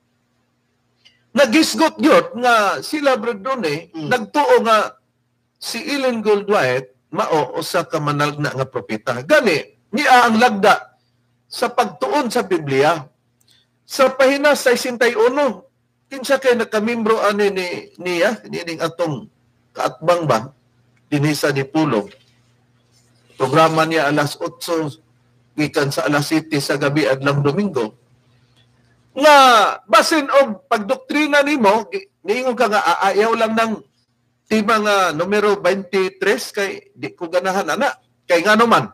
nagisgot gyud nga sila, Brad Done, nagtuo nga si Ellen Goldwhite mao usa ka manalagna nga propeta. Gani niya ang lagda sa pagtuon sa Biblia. Sa pahina 61, kinsa kay nakamembro ani ni niya nining atong kaatbang ba dinhi sa Dipulog. Programa niya alas 8 gikan sa alas 7 sa gabi adlong Domingo. Nga basin og pagdoktrina nimo, niingon ka nga aayaw lang ng tema nga numero 23 kay di ko ganahan ana. Kay ngano man?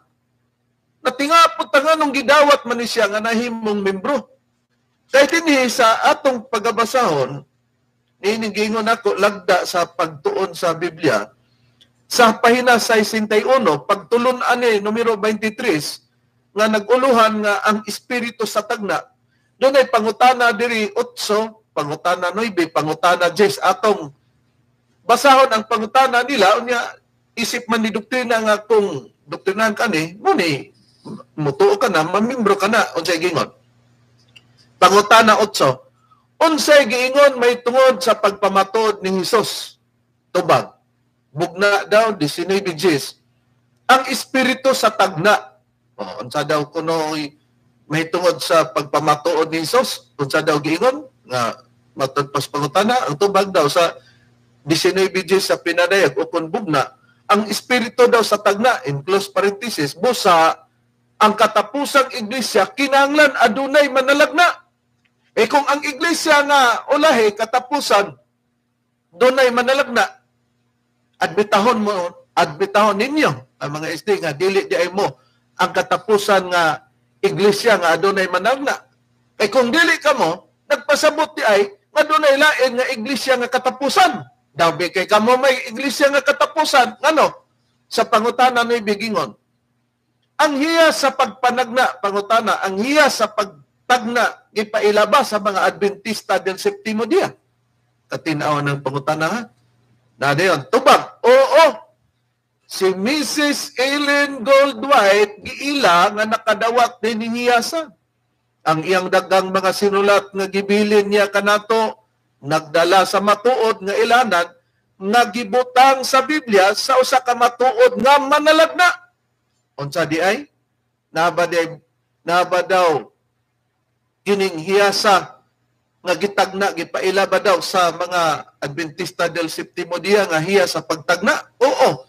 Natingapot ta nga nung gidawat man ni siya nga nahimong membro. Kay dinhi sa atong pagabasahon, niining giingon ako lagda sa pagtuon sa Biblia, sa pahina 61, pagtulon ani numero 23, nga naguluhan nga ang espiritu sa tagna. Dunay pangutana diri 8, pangutana 9, pangutana 10. Atong basahon ang pangutana nila, unya isip man ni doktrina nga kung doktrinahan ka ni, muni mutuo ka na, mamimbro ka na, unsay gingon. Pangutana 8, unsay giingon may tungod sa pagpamatuod ni Hesus? Tubag, bugna daw 19 Gs, ang espiritu sa tagna. O, unsa daw kuno may tungod sa pagpamatuod ni Hesus? Unsa daw giingon nga matod pas pangutana? Ang tubag daw sa 19 Gs sa pinadayag o kun bugna, ang espiritu daw sa tagna, in close parenthesis, busa ang katapusang iglesia kinahanglan adunay manalagna. Eh kung ang iglesia nga ulahi katapusan dunay manalagna, admitahon mo, admitahon ninyo ang mga SD nga dili di ay mo ang katapusan nga iglesia nga adunay manalagna. Kay kung dili kamo, nagpasabot di ay nga dunay lain nga iglesia nga katapusan. Daw kay kamo may iglesia nga katapusan, ngano? Sa pangutana ni bigingon, ang hiya sa pagpanagna, pangutana, ang hiya sa pagtagna gipailaba sa mga Adventista del Septimo Dia. Katinaw ng pangutana ha? Na dayon, tubag, oo, si Mrs. Ellen Goldwhite giila nga nakadawat din hiyasa. Ang iyang dagang mga sinulat nga gibilin niya kanato, nagdala sa matuod nga ilanan, nga gibutang sa Biblia sa usa ka matuod nga manalagna. Unsa di ay? Naba daw kining hiyasa nga gitagna, gipaila ba daw sa mga Adventista del Septimo Dia nga hiya sa pagtagna? Oo.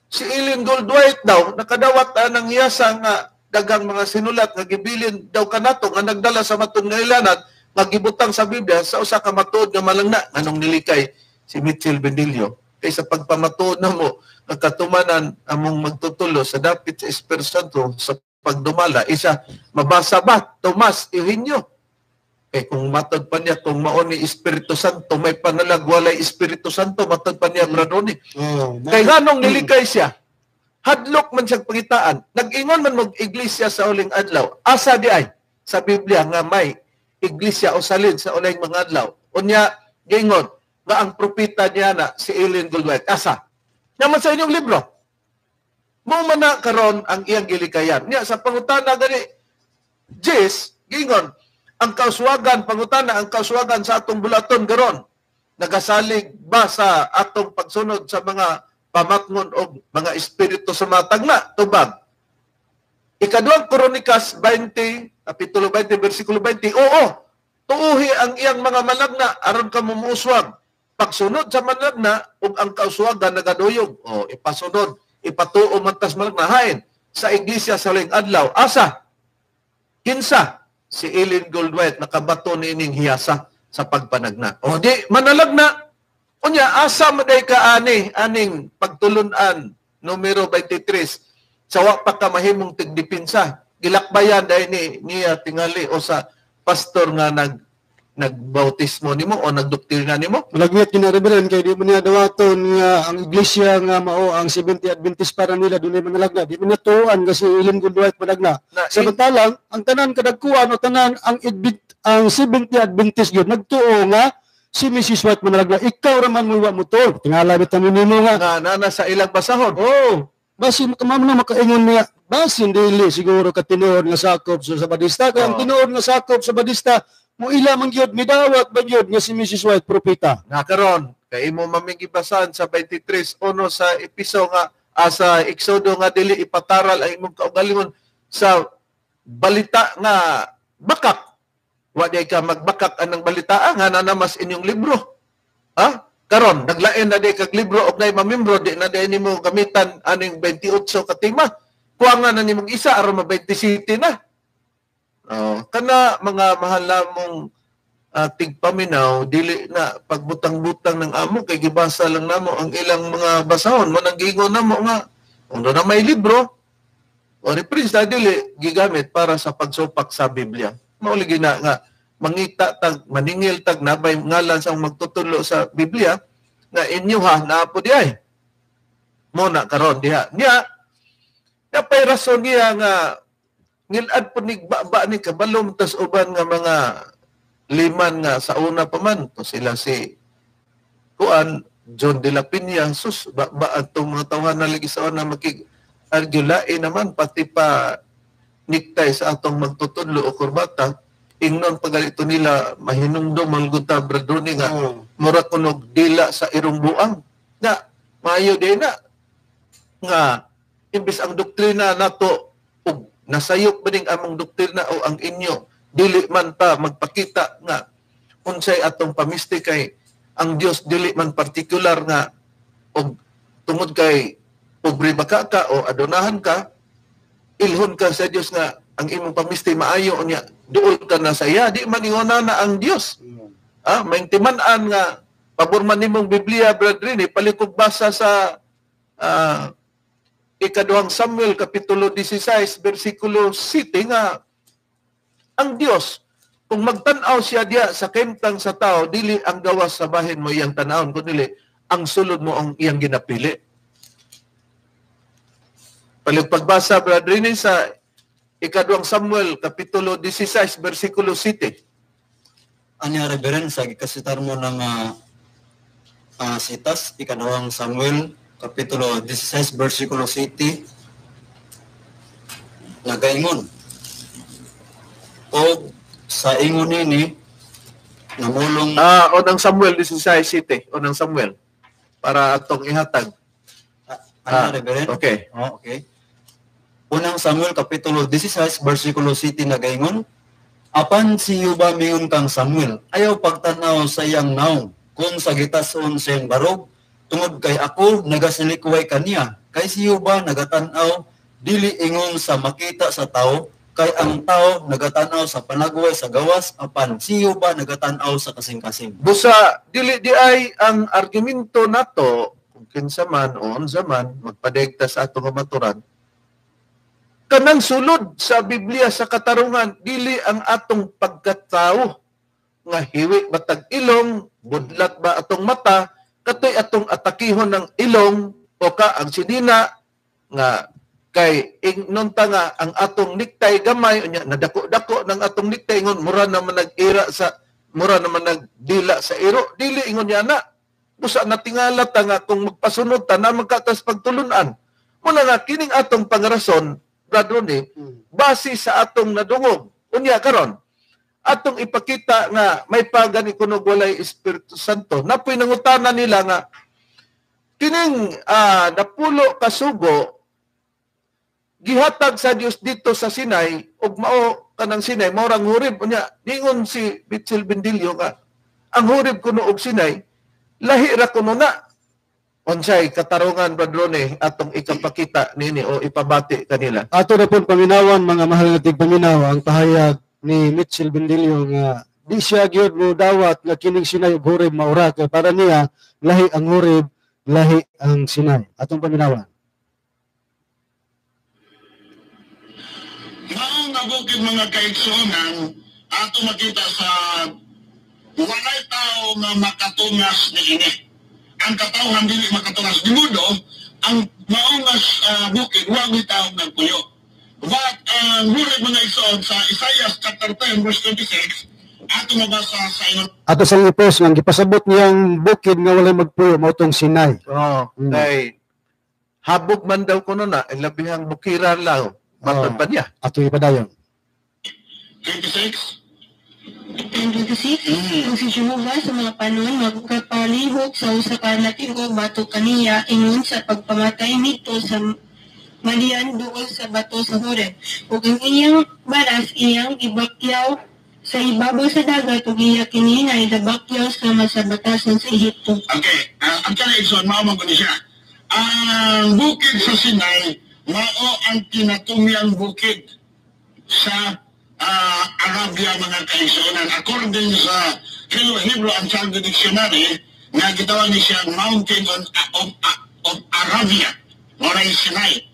Si Ellen Goldwhite daw nakadawat ng hiyasa nga dagang mga sinulat nga gibilin daw kanato nga nagdala sa matuod nga ilanan nga gibutang sa Biblia sa usa ka matuod nga malangna. Anong nilikay si Mitchell Bendillo? Kay sa pagpamatuod namo nga katumanan among magtutulo sa dapit sa Espiritu Santo sa pagdumala, isa mabasa ba Tomas Eugenio? Eh kung matod pa niya kung mao ni Espiritu Santo may panalag, walay Espiritu Santo, matod pa niya bradoni. Kay nganong nilikay siya? Hadlok man siyang pangitaan. Nag-ingon man mag iglesia sa uling adlaw. Asa di ay sa Biblia nga may iglesia o salin sa uling mga adlaw. Unya giingon nga ang propeta niya na si Ellen Goldwhite. Asa? Naman sa inyong libro. Mao man na karon ang iyang gilikayan. Niya sa pangutana gani Jess giingon ang kauswagan, pangutana ang kauswagan sa atong bulaton karon nagasalig ba sa atong pagsunod sa mga pamatngon og mga espiritu sa mga tagna? Tubag. Ikaduhang Kronikas 20, kapitulo 20, versikulo 20, oo, tuuhi ang iyang mga malagna aron ka mumuuswag. Pagsunod sa malagna ug ang kauswagan nagaduyog. O, ipasunod, ipatuo man tas malagna. Hain sa iglesia sa huling adlaw. Asa? Kinsa? Si Ellen Goldwhite nakabato niining hiyasa sa pagpanagna. O di, manalagna. Unya, asa maday ka ani, aning pagtulunan, numero 23, sa wa pa ka mahimong tigdipinsa. Gilakbayan dahil ni niya tingali o sa pastor nga nagbautismo nimo o nagdoktrina nimo. Malagwit yun na, Reverend, kay di mo niya dawaton nga ang iglesia nga mao ang 70 Adventist para nila dunay manalagna. Di mo niya tuoan kasi Ellen Goldwhite managna. Samantalang ang tanan kadagkuan o tanan ang ang 70 Adventist gyud nagtuo nga si Mrs. White manalagna. Ikaw ra man mo wa mo to. Tingala bitaw nimo nga nga nana sa ilang basahon. Oh, basin mao na makaingon niya. Basin dili siguro ka tinuod nga sakop sa Badista. Kay ang tinuod nga sakop sa Badista mo ila man gyud midawat ba gyud nga si Mrs. White propeta. Na karon kay imo mamigibasan sa 23:1 sa Episo nga sa Exodo nga dili ipataral ang imong kaugalingon sa balita nga bakak. Wa di ka magbakak anang balita nga nanamas inyong libro. Ha? Karon naglain na di kag libro og nay mamembro di na di nimo gamitan aning 28 ka tema. Kuha nga na nimong isa aron ma 27 na. Oh, kana mga mahal namong tigpaminaw, dili na pagbutang-butang ng amo kay gibasa lang namo ang ilang mga basahon. Mo nang giingon namo nga kung doon na may libro o reference na dili gigamit para sa pagsupak sa Biblia. Mauli gina nga mangita tag maningil tag nabay ngalan sa magtutulo sa Biblia nga inyo ha naa po di ay. Mo na karon diha. Nya napay rason niya nga Ngilad po ni ba ni kabalom tas uban nga mga liman nga sa una pa man to sila si kuan John de la Peña, sus ba, ba atong mga tawhan na lagi sa una makig argue lain naman pati pa niktay sa atong magtutudlo o kurbata ingnon pagalito nila mahinungdom malguta brother Ronnie nga mura kunog dila sa irong buang na maayo din na nga imbis ang doktrina nato ug nasayop ba ning among doktrina o ang inyo dili man ta magpakita nga unsay atong pamisti kay ang Dios dili man partikular nga og tungod kay pobre ba ka ka o adonahan ka ilhon ka sa Dios nga ang imong pamisti maayo unya duol ka na sa iya di man ingon na ang Dios. Ah, may timan-an nga pabor man nimong Biblia brother Rini palikog basa sa ikaduhang Samuel kapitulo 16 bersikulo 7 nga ang Dios kung magtan-aw siya diya sa kemtang sa tao dili ang gawas sa bahin mo iyang tan-awon kundi ang sulod mo ang iyang ginapili. Paligpagbasa brother Rini sa ikaduhang Samuel kapitulo 16 bersikulo 7. Anya Reverend, sa gikasitar mo ng sitas, ikaduhang Samuel, Kapitulo 16, versikulo 7, nagaingon. Og sa ingon nini, namulong Unang Samuel 16:7, unang Samuel para atong ihatag. Ano, Reverend? Okay. Oh, okay. Unang Samuel kapitulo 16 versikulo 7 nagaingon, apan si Yuba mingon kang Samuel, ayaw pagtanaw sa iyang naong kung sa gitason sa iyang barog, tungod kay ako nagasilikway kaniya, kay si Yuba nagatanaw dili ingon sa makita sa tao, kay ang tao nagatanaw sa panagway sa gawas, apan si Yuba nagatanaw sa kasing-kasing. Busa dili di ay ang argumento nato kung kinsa man o unsa man magpadegta sa atong kamaturan. Kanang sulod sa Biblia sa katarungan dili ang atong pagkatao nga hiwi batag ilong, budlat ba atong mata, katoy atong atakihon ng ilong o ka ang sinina nga kay ingnon ta nga ang atong niktay gamay unya nadako-dako ng atong niktay ingon mura naman nag-ira sa mura naman nagdila sa iro dili ingon niya na busa natingala ta nga kung magpasunod ta na magkatas pagtulunan muna nga kining atong pangrason Brad Ronnie, base sa atong nadungog unya karon atong ipakita nga may pagani kuno walay Espiritu Santo. Napoy nangutana nila nga kining napulo kasugo gihatag sa Dios dito sa Sinai ug mao kanang Sinai mao rang Horeb unya ningon si Mitchell Bendillo nga ang Horeb kuno og Sinai lahi ra kuno na. Unsay katarungan Brad Ronnie atong ikapakita nini o ipabati kanila? Ato na pong paminawan mga mahal nga tigpaminaw ang pahayag ni Mitchell Bendillo nga di siya gyud mo dawat nga kining Sinai ug Horeb maura kay para niya lahi ang Horeb lahi ang Sinai. Atong paminawan. Mao nga bukid mga kaigsuonan ato makita sa walay tao nga makatungas niini. Ang katawhan dili makatungas ni mundo, ang mao nga bukid wa may tao nga puyo. But ang Horeb mga igsoon sa Isaiah chapter 10 verse 26 ato mabasa sa ingon ato sa ipos nga gipasabot niyang bukid nga walay magpuyo mao tong Sinai. Oh, kay habog man daw kuno na labihang bukiran lang matod pa niya. Ato ipadayon. 26. 10:26, kung si Jehovah sa mga panon magkapalihok sa usa ka natingog bato kaniya ingon sa pagpamatay nito sa Madian duol sa bato sa Horeb ug ang iyang baras iyang ibakyaw sa ibabaw sa dagat ug iya kini nga idabakyaw sama sa batasan sa Ehipto. Okay, ang kanaigsoon mao man gud siya. Ang bukid sa Sinai mao ang kinatumyang bukid sa Arabia mga kaigsuonan. According sa Hebrew and Chaldee Dictionary, nga gitawag ni siya Mountain of Arabia, mao na Sinai.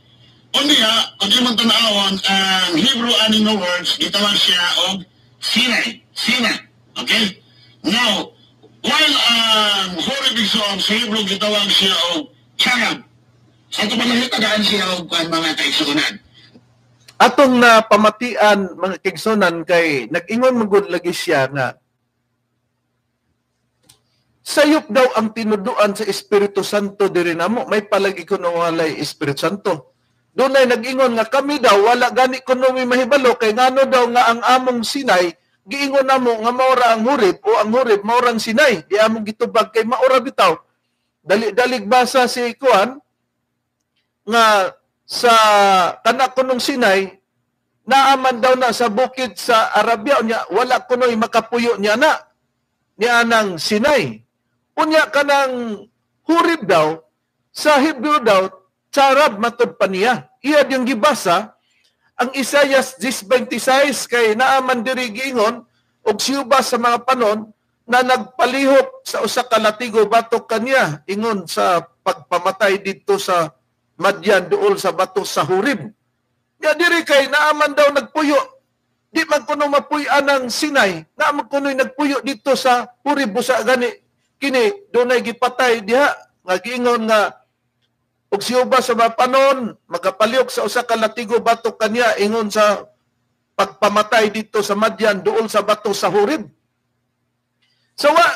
Unya, kung imong tan-awon, ang Hebrew ani nga words, gitawag siya og Sinai. Sina. Okay? Now, while ang Horeb igsoon sa Hebrew gitawag siya og Charab. Sa ito panahon, tagaan siya og kuan mga kaigsuonan. Atong na pamatian, mga kaigsuonan, kay nag-ingon man gud lagi siya nga sayop daw ang tinuduan sa Espiritu Santo diri namo, may palagi kuno walay Espiritu Santo. Dunay nag-ingon nga kami daw wala gani kuno mi mahibalo kay ngano daw nga ang among Sinai giingon namo nga maora ang Horeb o ang Horeb maora ang Sinai, di among gitubag kay maora bitaw. Dali-dalig basa si kuan nga sa kana kunong Sinai naaman daw na sa bukid sa Arabia, unya wala kunoy makapuyo niya na niya nang Sinai. Unya kanang Horeb daw sa Hebrew daw Charab matud pa niya. Iya diyang gibasa ang Isaiah 10:26 kay naaman diri giingon og siyuba sa mga panon na nagpalihok sa usa ka latigo batok kaniya ingon sa pagpamatay didto sa Madyan duol sa bato sa Horeb. Nga diri kay naaman daw nagpuyo. Di man kuno mapuy-an ang Sinai, naaman kuno'y nagpuyo dito sa Horeb busa gani kini dunay gipatay diha nga giingon nga og siyuba sa mga panon magapalihok sa usa ka latigo batok kaniya ingon sa pagpamatay dito sa Madyan duol sa bato sa Horeb. So wa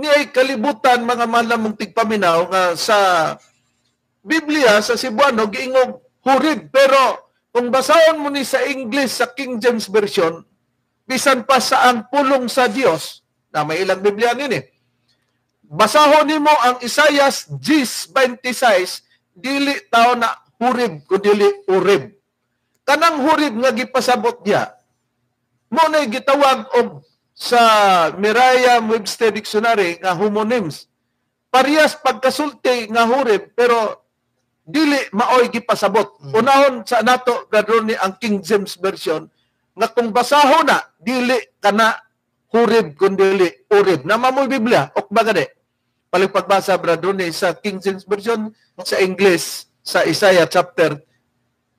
niay kalibutan, mga mahal mong tigpaminaw, nga sa Biblia sa Cebuano giingog Horeb, pero kung basahon mo ni sa English sa King James Version, bisan pa sa ang pulong sa Dios na may ilang Biblia nini, basahon nimo ang Isaiah 10:26, dili tao na Horeb kundi Oreb. Kanang Horeb nga gipasabot diya mo na gitawag og sa Merriam-Webster Dictionary nga homonyms. Parehas pagkasulti nga Horeb pero dili maoy gipasabot. Unahon sa nato gadron ni ang King James Version nga kung basahon na dili kana Horeb kundi Oreb. Na mamoy Biblia ok ba gani? Palig pagbasa, Brother Ronnie, sa King James Version sa English sa Isaiah chapter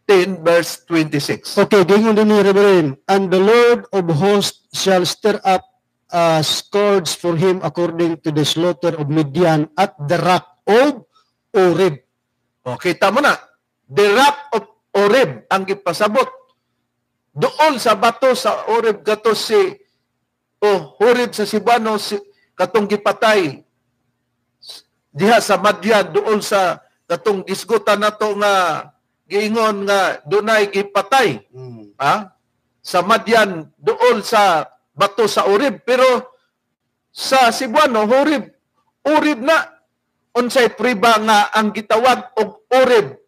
10 verse 26. Okay, giingon din ni Reverend, "And the Lord of hosts shall stir up a scourge for him according to the slaughter of Midian at the rock of Oreb." O, kita mo na, the rock of Oreb ang gipasabot. Dool sa bato sa Oreb gato si o Horeb sa Cebuano si katong gipatay diha sa Madyan dool sa katong gisgutan nato nga giingon nga dunay gipatay sa Madyan dool sa bato sa Oreb, pero sa Cebuano Horeb, Oreb na. Unsay priba nga ang gitawag og Oreb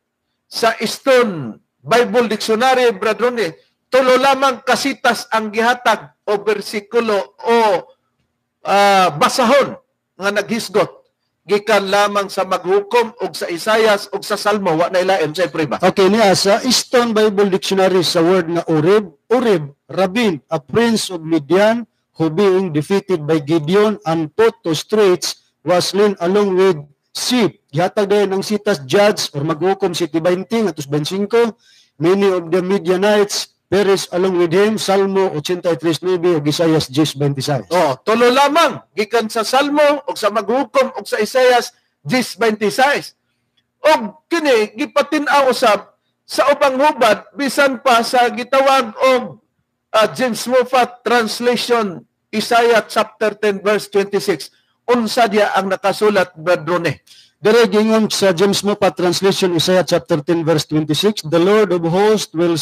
sa Stone Bible Dictionary, Brother Ronnie, tulo lamang kasitas ang gihatag o bersikulo o basahon nga naghisgot gikan lamang sa Maghukom og sa Isayas og sa Salmo, wa na ilain sa priba. Okay niya sa Stone Bible Dictionary sa word nga Oreb, Oreb, Rabin, a prince of Midian who, being defeated by Gideon and put to straits, was slain along with sheep. Gihatag dayon ang sitas Judge or Maghukom 7:20 ngadto 25. Many of the Midianites perished along with him. Salmo 83:9 ug Isaias 10:26. Oh, tulo lamang gikan sa Salmo ug sa Maghukom ug sa Isayas 10:26. Og kini gipatin-aw usab sa ubang hubad bisan pa sa gitawag og James Moffatt translation Isaiah chapter 10 verse 26. Unsa diya ang nakasulat, Brad Rone? Dire gingon sa James Moffatt translation Isaiah chapter 10 verse 26, "The Lord of hosts will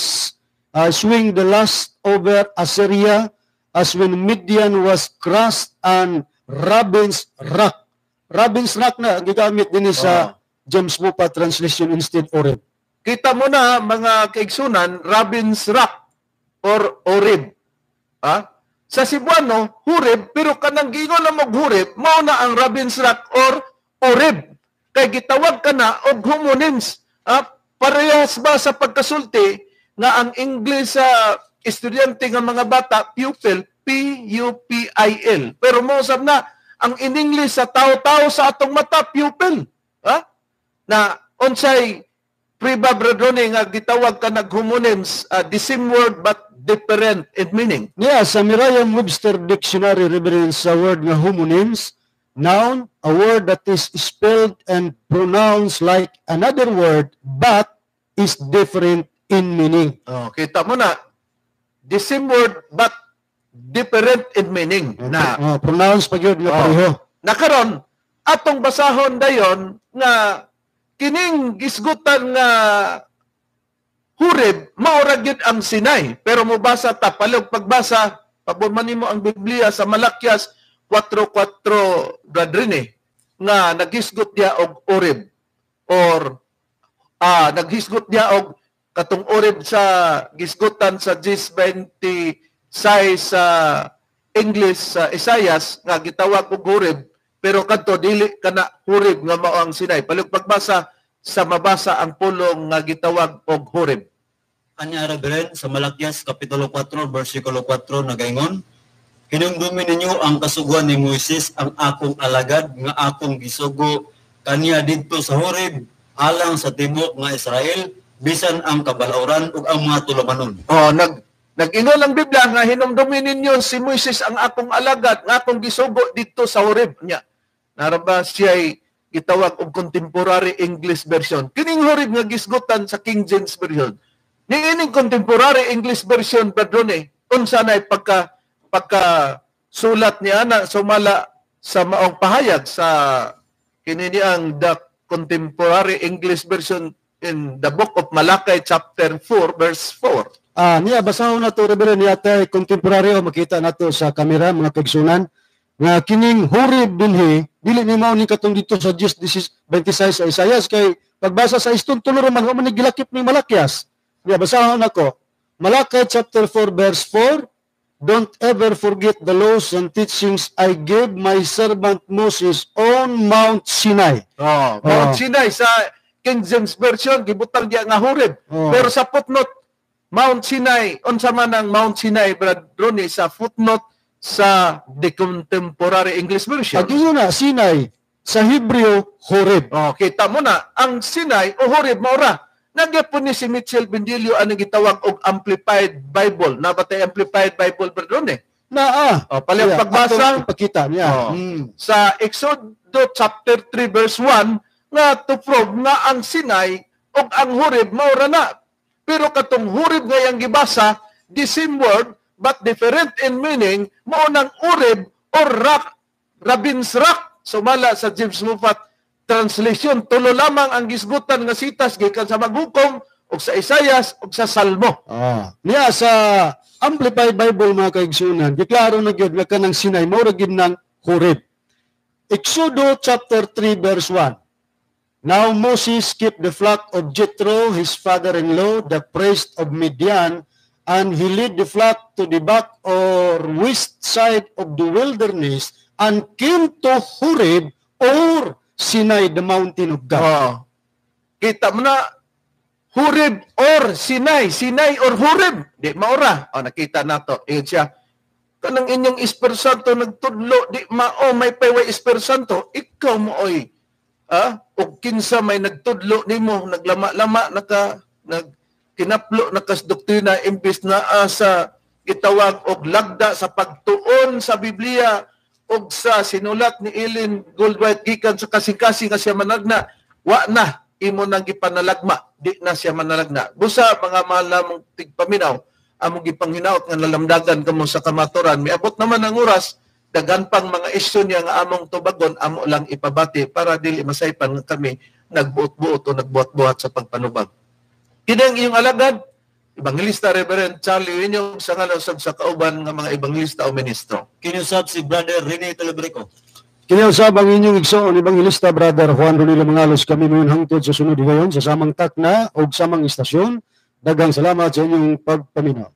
swing the last over Assyria as when Midian was crushed and Rabin's rock." Rabin's rock na ang gigamit din sa James Moffatt translation instead Oreb. Kita mo na, mga kaigsunan, Rabin's Rock or Oreb. Ha? Sa Cebuano, Horeb, pero kanang giingon na og Horeb, mao na ang Rabin's Rock or Oreb. Kay gitawag ka na og homonyms. Ha? Parehas ba sa pagkasulti nga ang English sa estudyante nga mga bata, pupil, P-U-P-I-L. Pero mo usab na, ang in English sa tao-tao sa atong mata, pupil. Ha? Na unsay priba, Brother, nga gitawag ka nag homonyms, the same word but different in meaning? Yeah, sa Merriam-Webster Dictionary, reference sa word nga homonyms, noun, a word that is spelled and pronounced like another word but is different in meaning. Oh, kita mo na, the same word but different in meaning. Na Oh, pronounce pa gyud nga Oh. pareho. Nakaron atong basahon dayon nga kining gisgutan nga Horeb mao ra gyud ang Sinai, pero mobasa ta palog pagbasa pabor man nimo ang Biblia sa Malakias 4:4, brethren, nga naghisgot niya og Horeb or naghisgot niya og katong Horeb sa gisgutan sa 10:26 sa English sa Isaias nga gitawag og Horeb, pero kadto dili kana Horeb nga mao ang Sinai. Palihog pagbasa sa mabasa ang pulong nga gitawag og Horeb. Anya, Reverend, sa Malakias Kapitulo 4, versikulo 4, nagaingon, "Hinumdumi ninyo ang kasuguan ni Moises ang akong alagad nga akong gisugo kaniya didto sa Horeb alang sa tibuok nga Israel, bisan ang kabalauran ug ang mga tulumanon." Oh, nag-ingon ang Biblia nga hinumdumi ninyo si Moises ang akong alagad nga akong gisugo didto sa Horeb. Nya, naraba siya'y gitawag og Contemporary English Version. Kining Horeb nga gisgutan sa King James Version. Niining Contemporary English Version, padrone, unsa na pagka sulat niya na sumala sa maong pahayag sa kini ang the Contemporary English Version in the Book of Malachi chapter 4 verse 4. Niya basahon na to, Reverend, yata contemporary o makita nato sa kamera mga kaigsunan nga kining Horeb dinhi dili ni mao ni katong dito sa 10:26 sa Isaias, kay pagbasa sa iston tulo man wa man ni gilakip ni Malakias. Niya basahon nako Malachi chapter 4 verse 4, "Don't ever forget the laws and teachings I gave my servant Moses on Mount Sinai." Oh, Mount Sinai sa King James Version gibutang diya nga Horeb. Oh. Pero sa footnote Mount Sinai, unsa man ang Mount Sinai, Brad Ronnie, sa footnote sa the Contemporary English Version? Pag na Sinai sa Hebreo Horeb. Oh, kita mo na ang Sinai o Horeb maura. Nagyapon ni si Mitchell Bendilio ang gitawag og Amplified Bible. Nabatay Amplified Bible, Brad Ronnie? Naa. Oh, palihog pagbasa. Ipakita niya. Oh. Sa Exodo chapter 3 verse 1 nga to prove nga ang Sinai ug ang Horeb maura na. Pero katong Horeb nga yang gibasa, the same word but different in meaning, mao nang Horeb or rock, Rabin's Rock. Sumala sa James Moffatt translation, tulo lamang ang gisgutan nga sitas gikan sa Maghukom ug sa Isaias ug sa Salmo. Niya sa Amplified Bible mga kaigsunan, giklaro na gyud nga kanang Sinai mao ra gyud nang Horeb. Exodo chapter 3 verse 1. "Now Moses kept the flock of Jethro, his father-in-law, the priest of Midian, and he led the flock to the back or west side of the wilderness and came to Horeb or Sinai, the mountain of God." Oh. Kita mo na, Horeb or Sinai, Sinai or Horeb. Di maura. O, nakita na to. Iyon siya. Kanang inyong Espiritu Santo nagtudlo, di mao, may payway Espiritu Santo, ikaw mo oy. O kinsa may nagtudlo nimo, naglama-lama, nagkinaplo, nakas doktrina, imbis na sa gitawag og lagda sa pagtuon sa Biblia og sa sinulat ni Ellen Goldwhite gikan sa kasing-kasing nga siya managna, wa na imo nang gipanalagma, di na siya manalagna. Busa mga mahal namong tigpaminaw, among gipanghinaot nga nalamdagan kamo sa kamaturan, miabot naman ang oras, daghan pang mga isyu niya nga among tubagon, amo lang ipabati para dili masaypan nga kami nagbuot-buot o nagbuhat-buhat sa pagpanubag. Kini ang iyong alagad, Evangelista Reverend Charlie Winyog, sa ngalan usab sa kauban nga mga evangelista o ministro. Kiniusab si Brother Rene Telebrico. Kiniusab ang inyong igsoon, Evangelista Brother Juan Ronilo Mangalos. Kami ngayon hangtod sa sunod higayon sa samang takna o samang istasyon. Daghang salamat sa inyong pagpaminaw.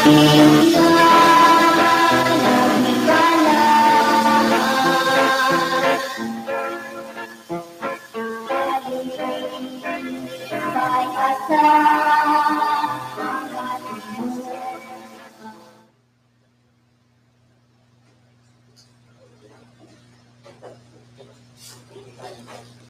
By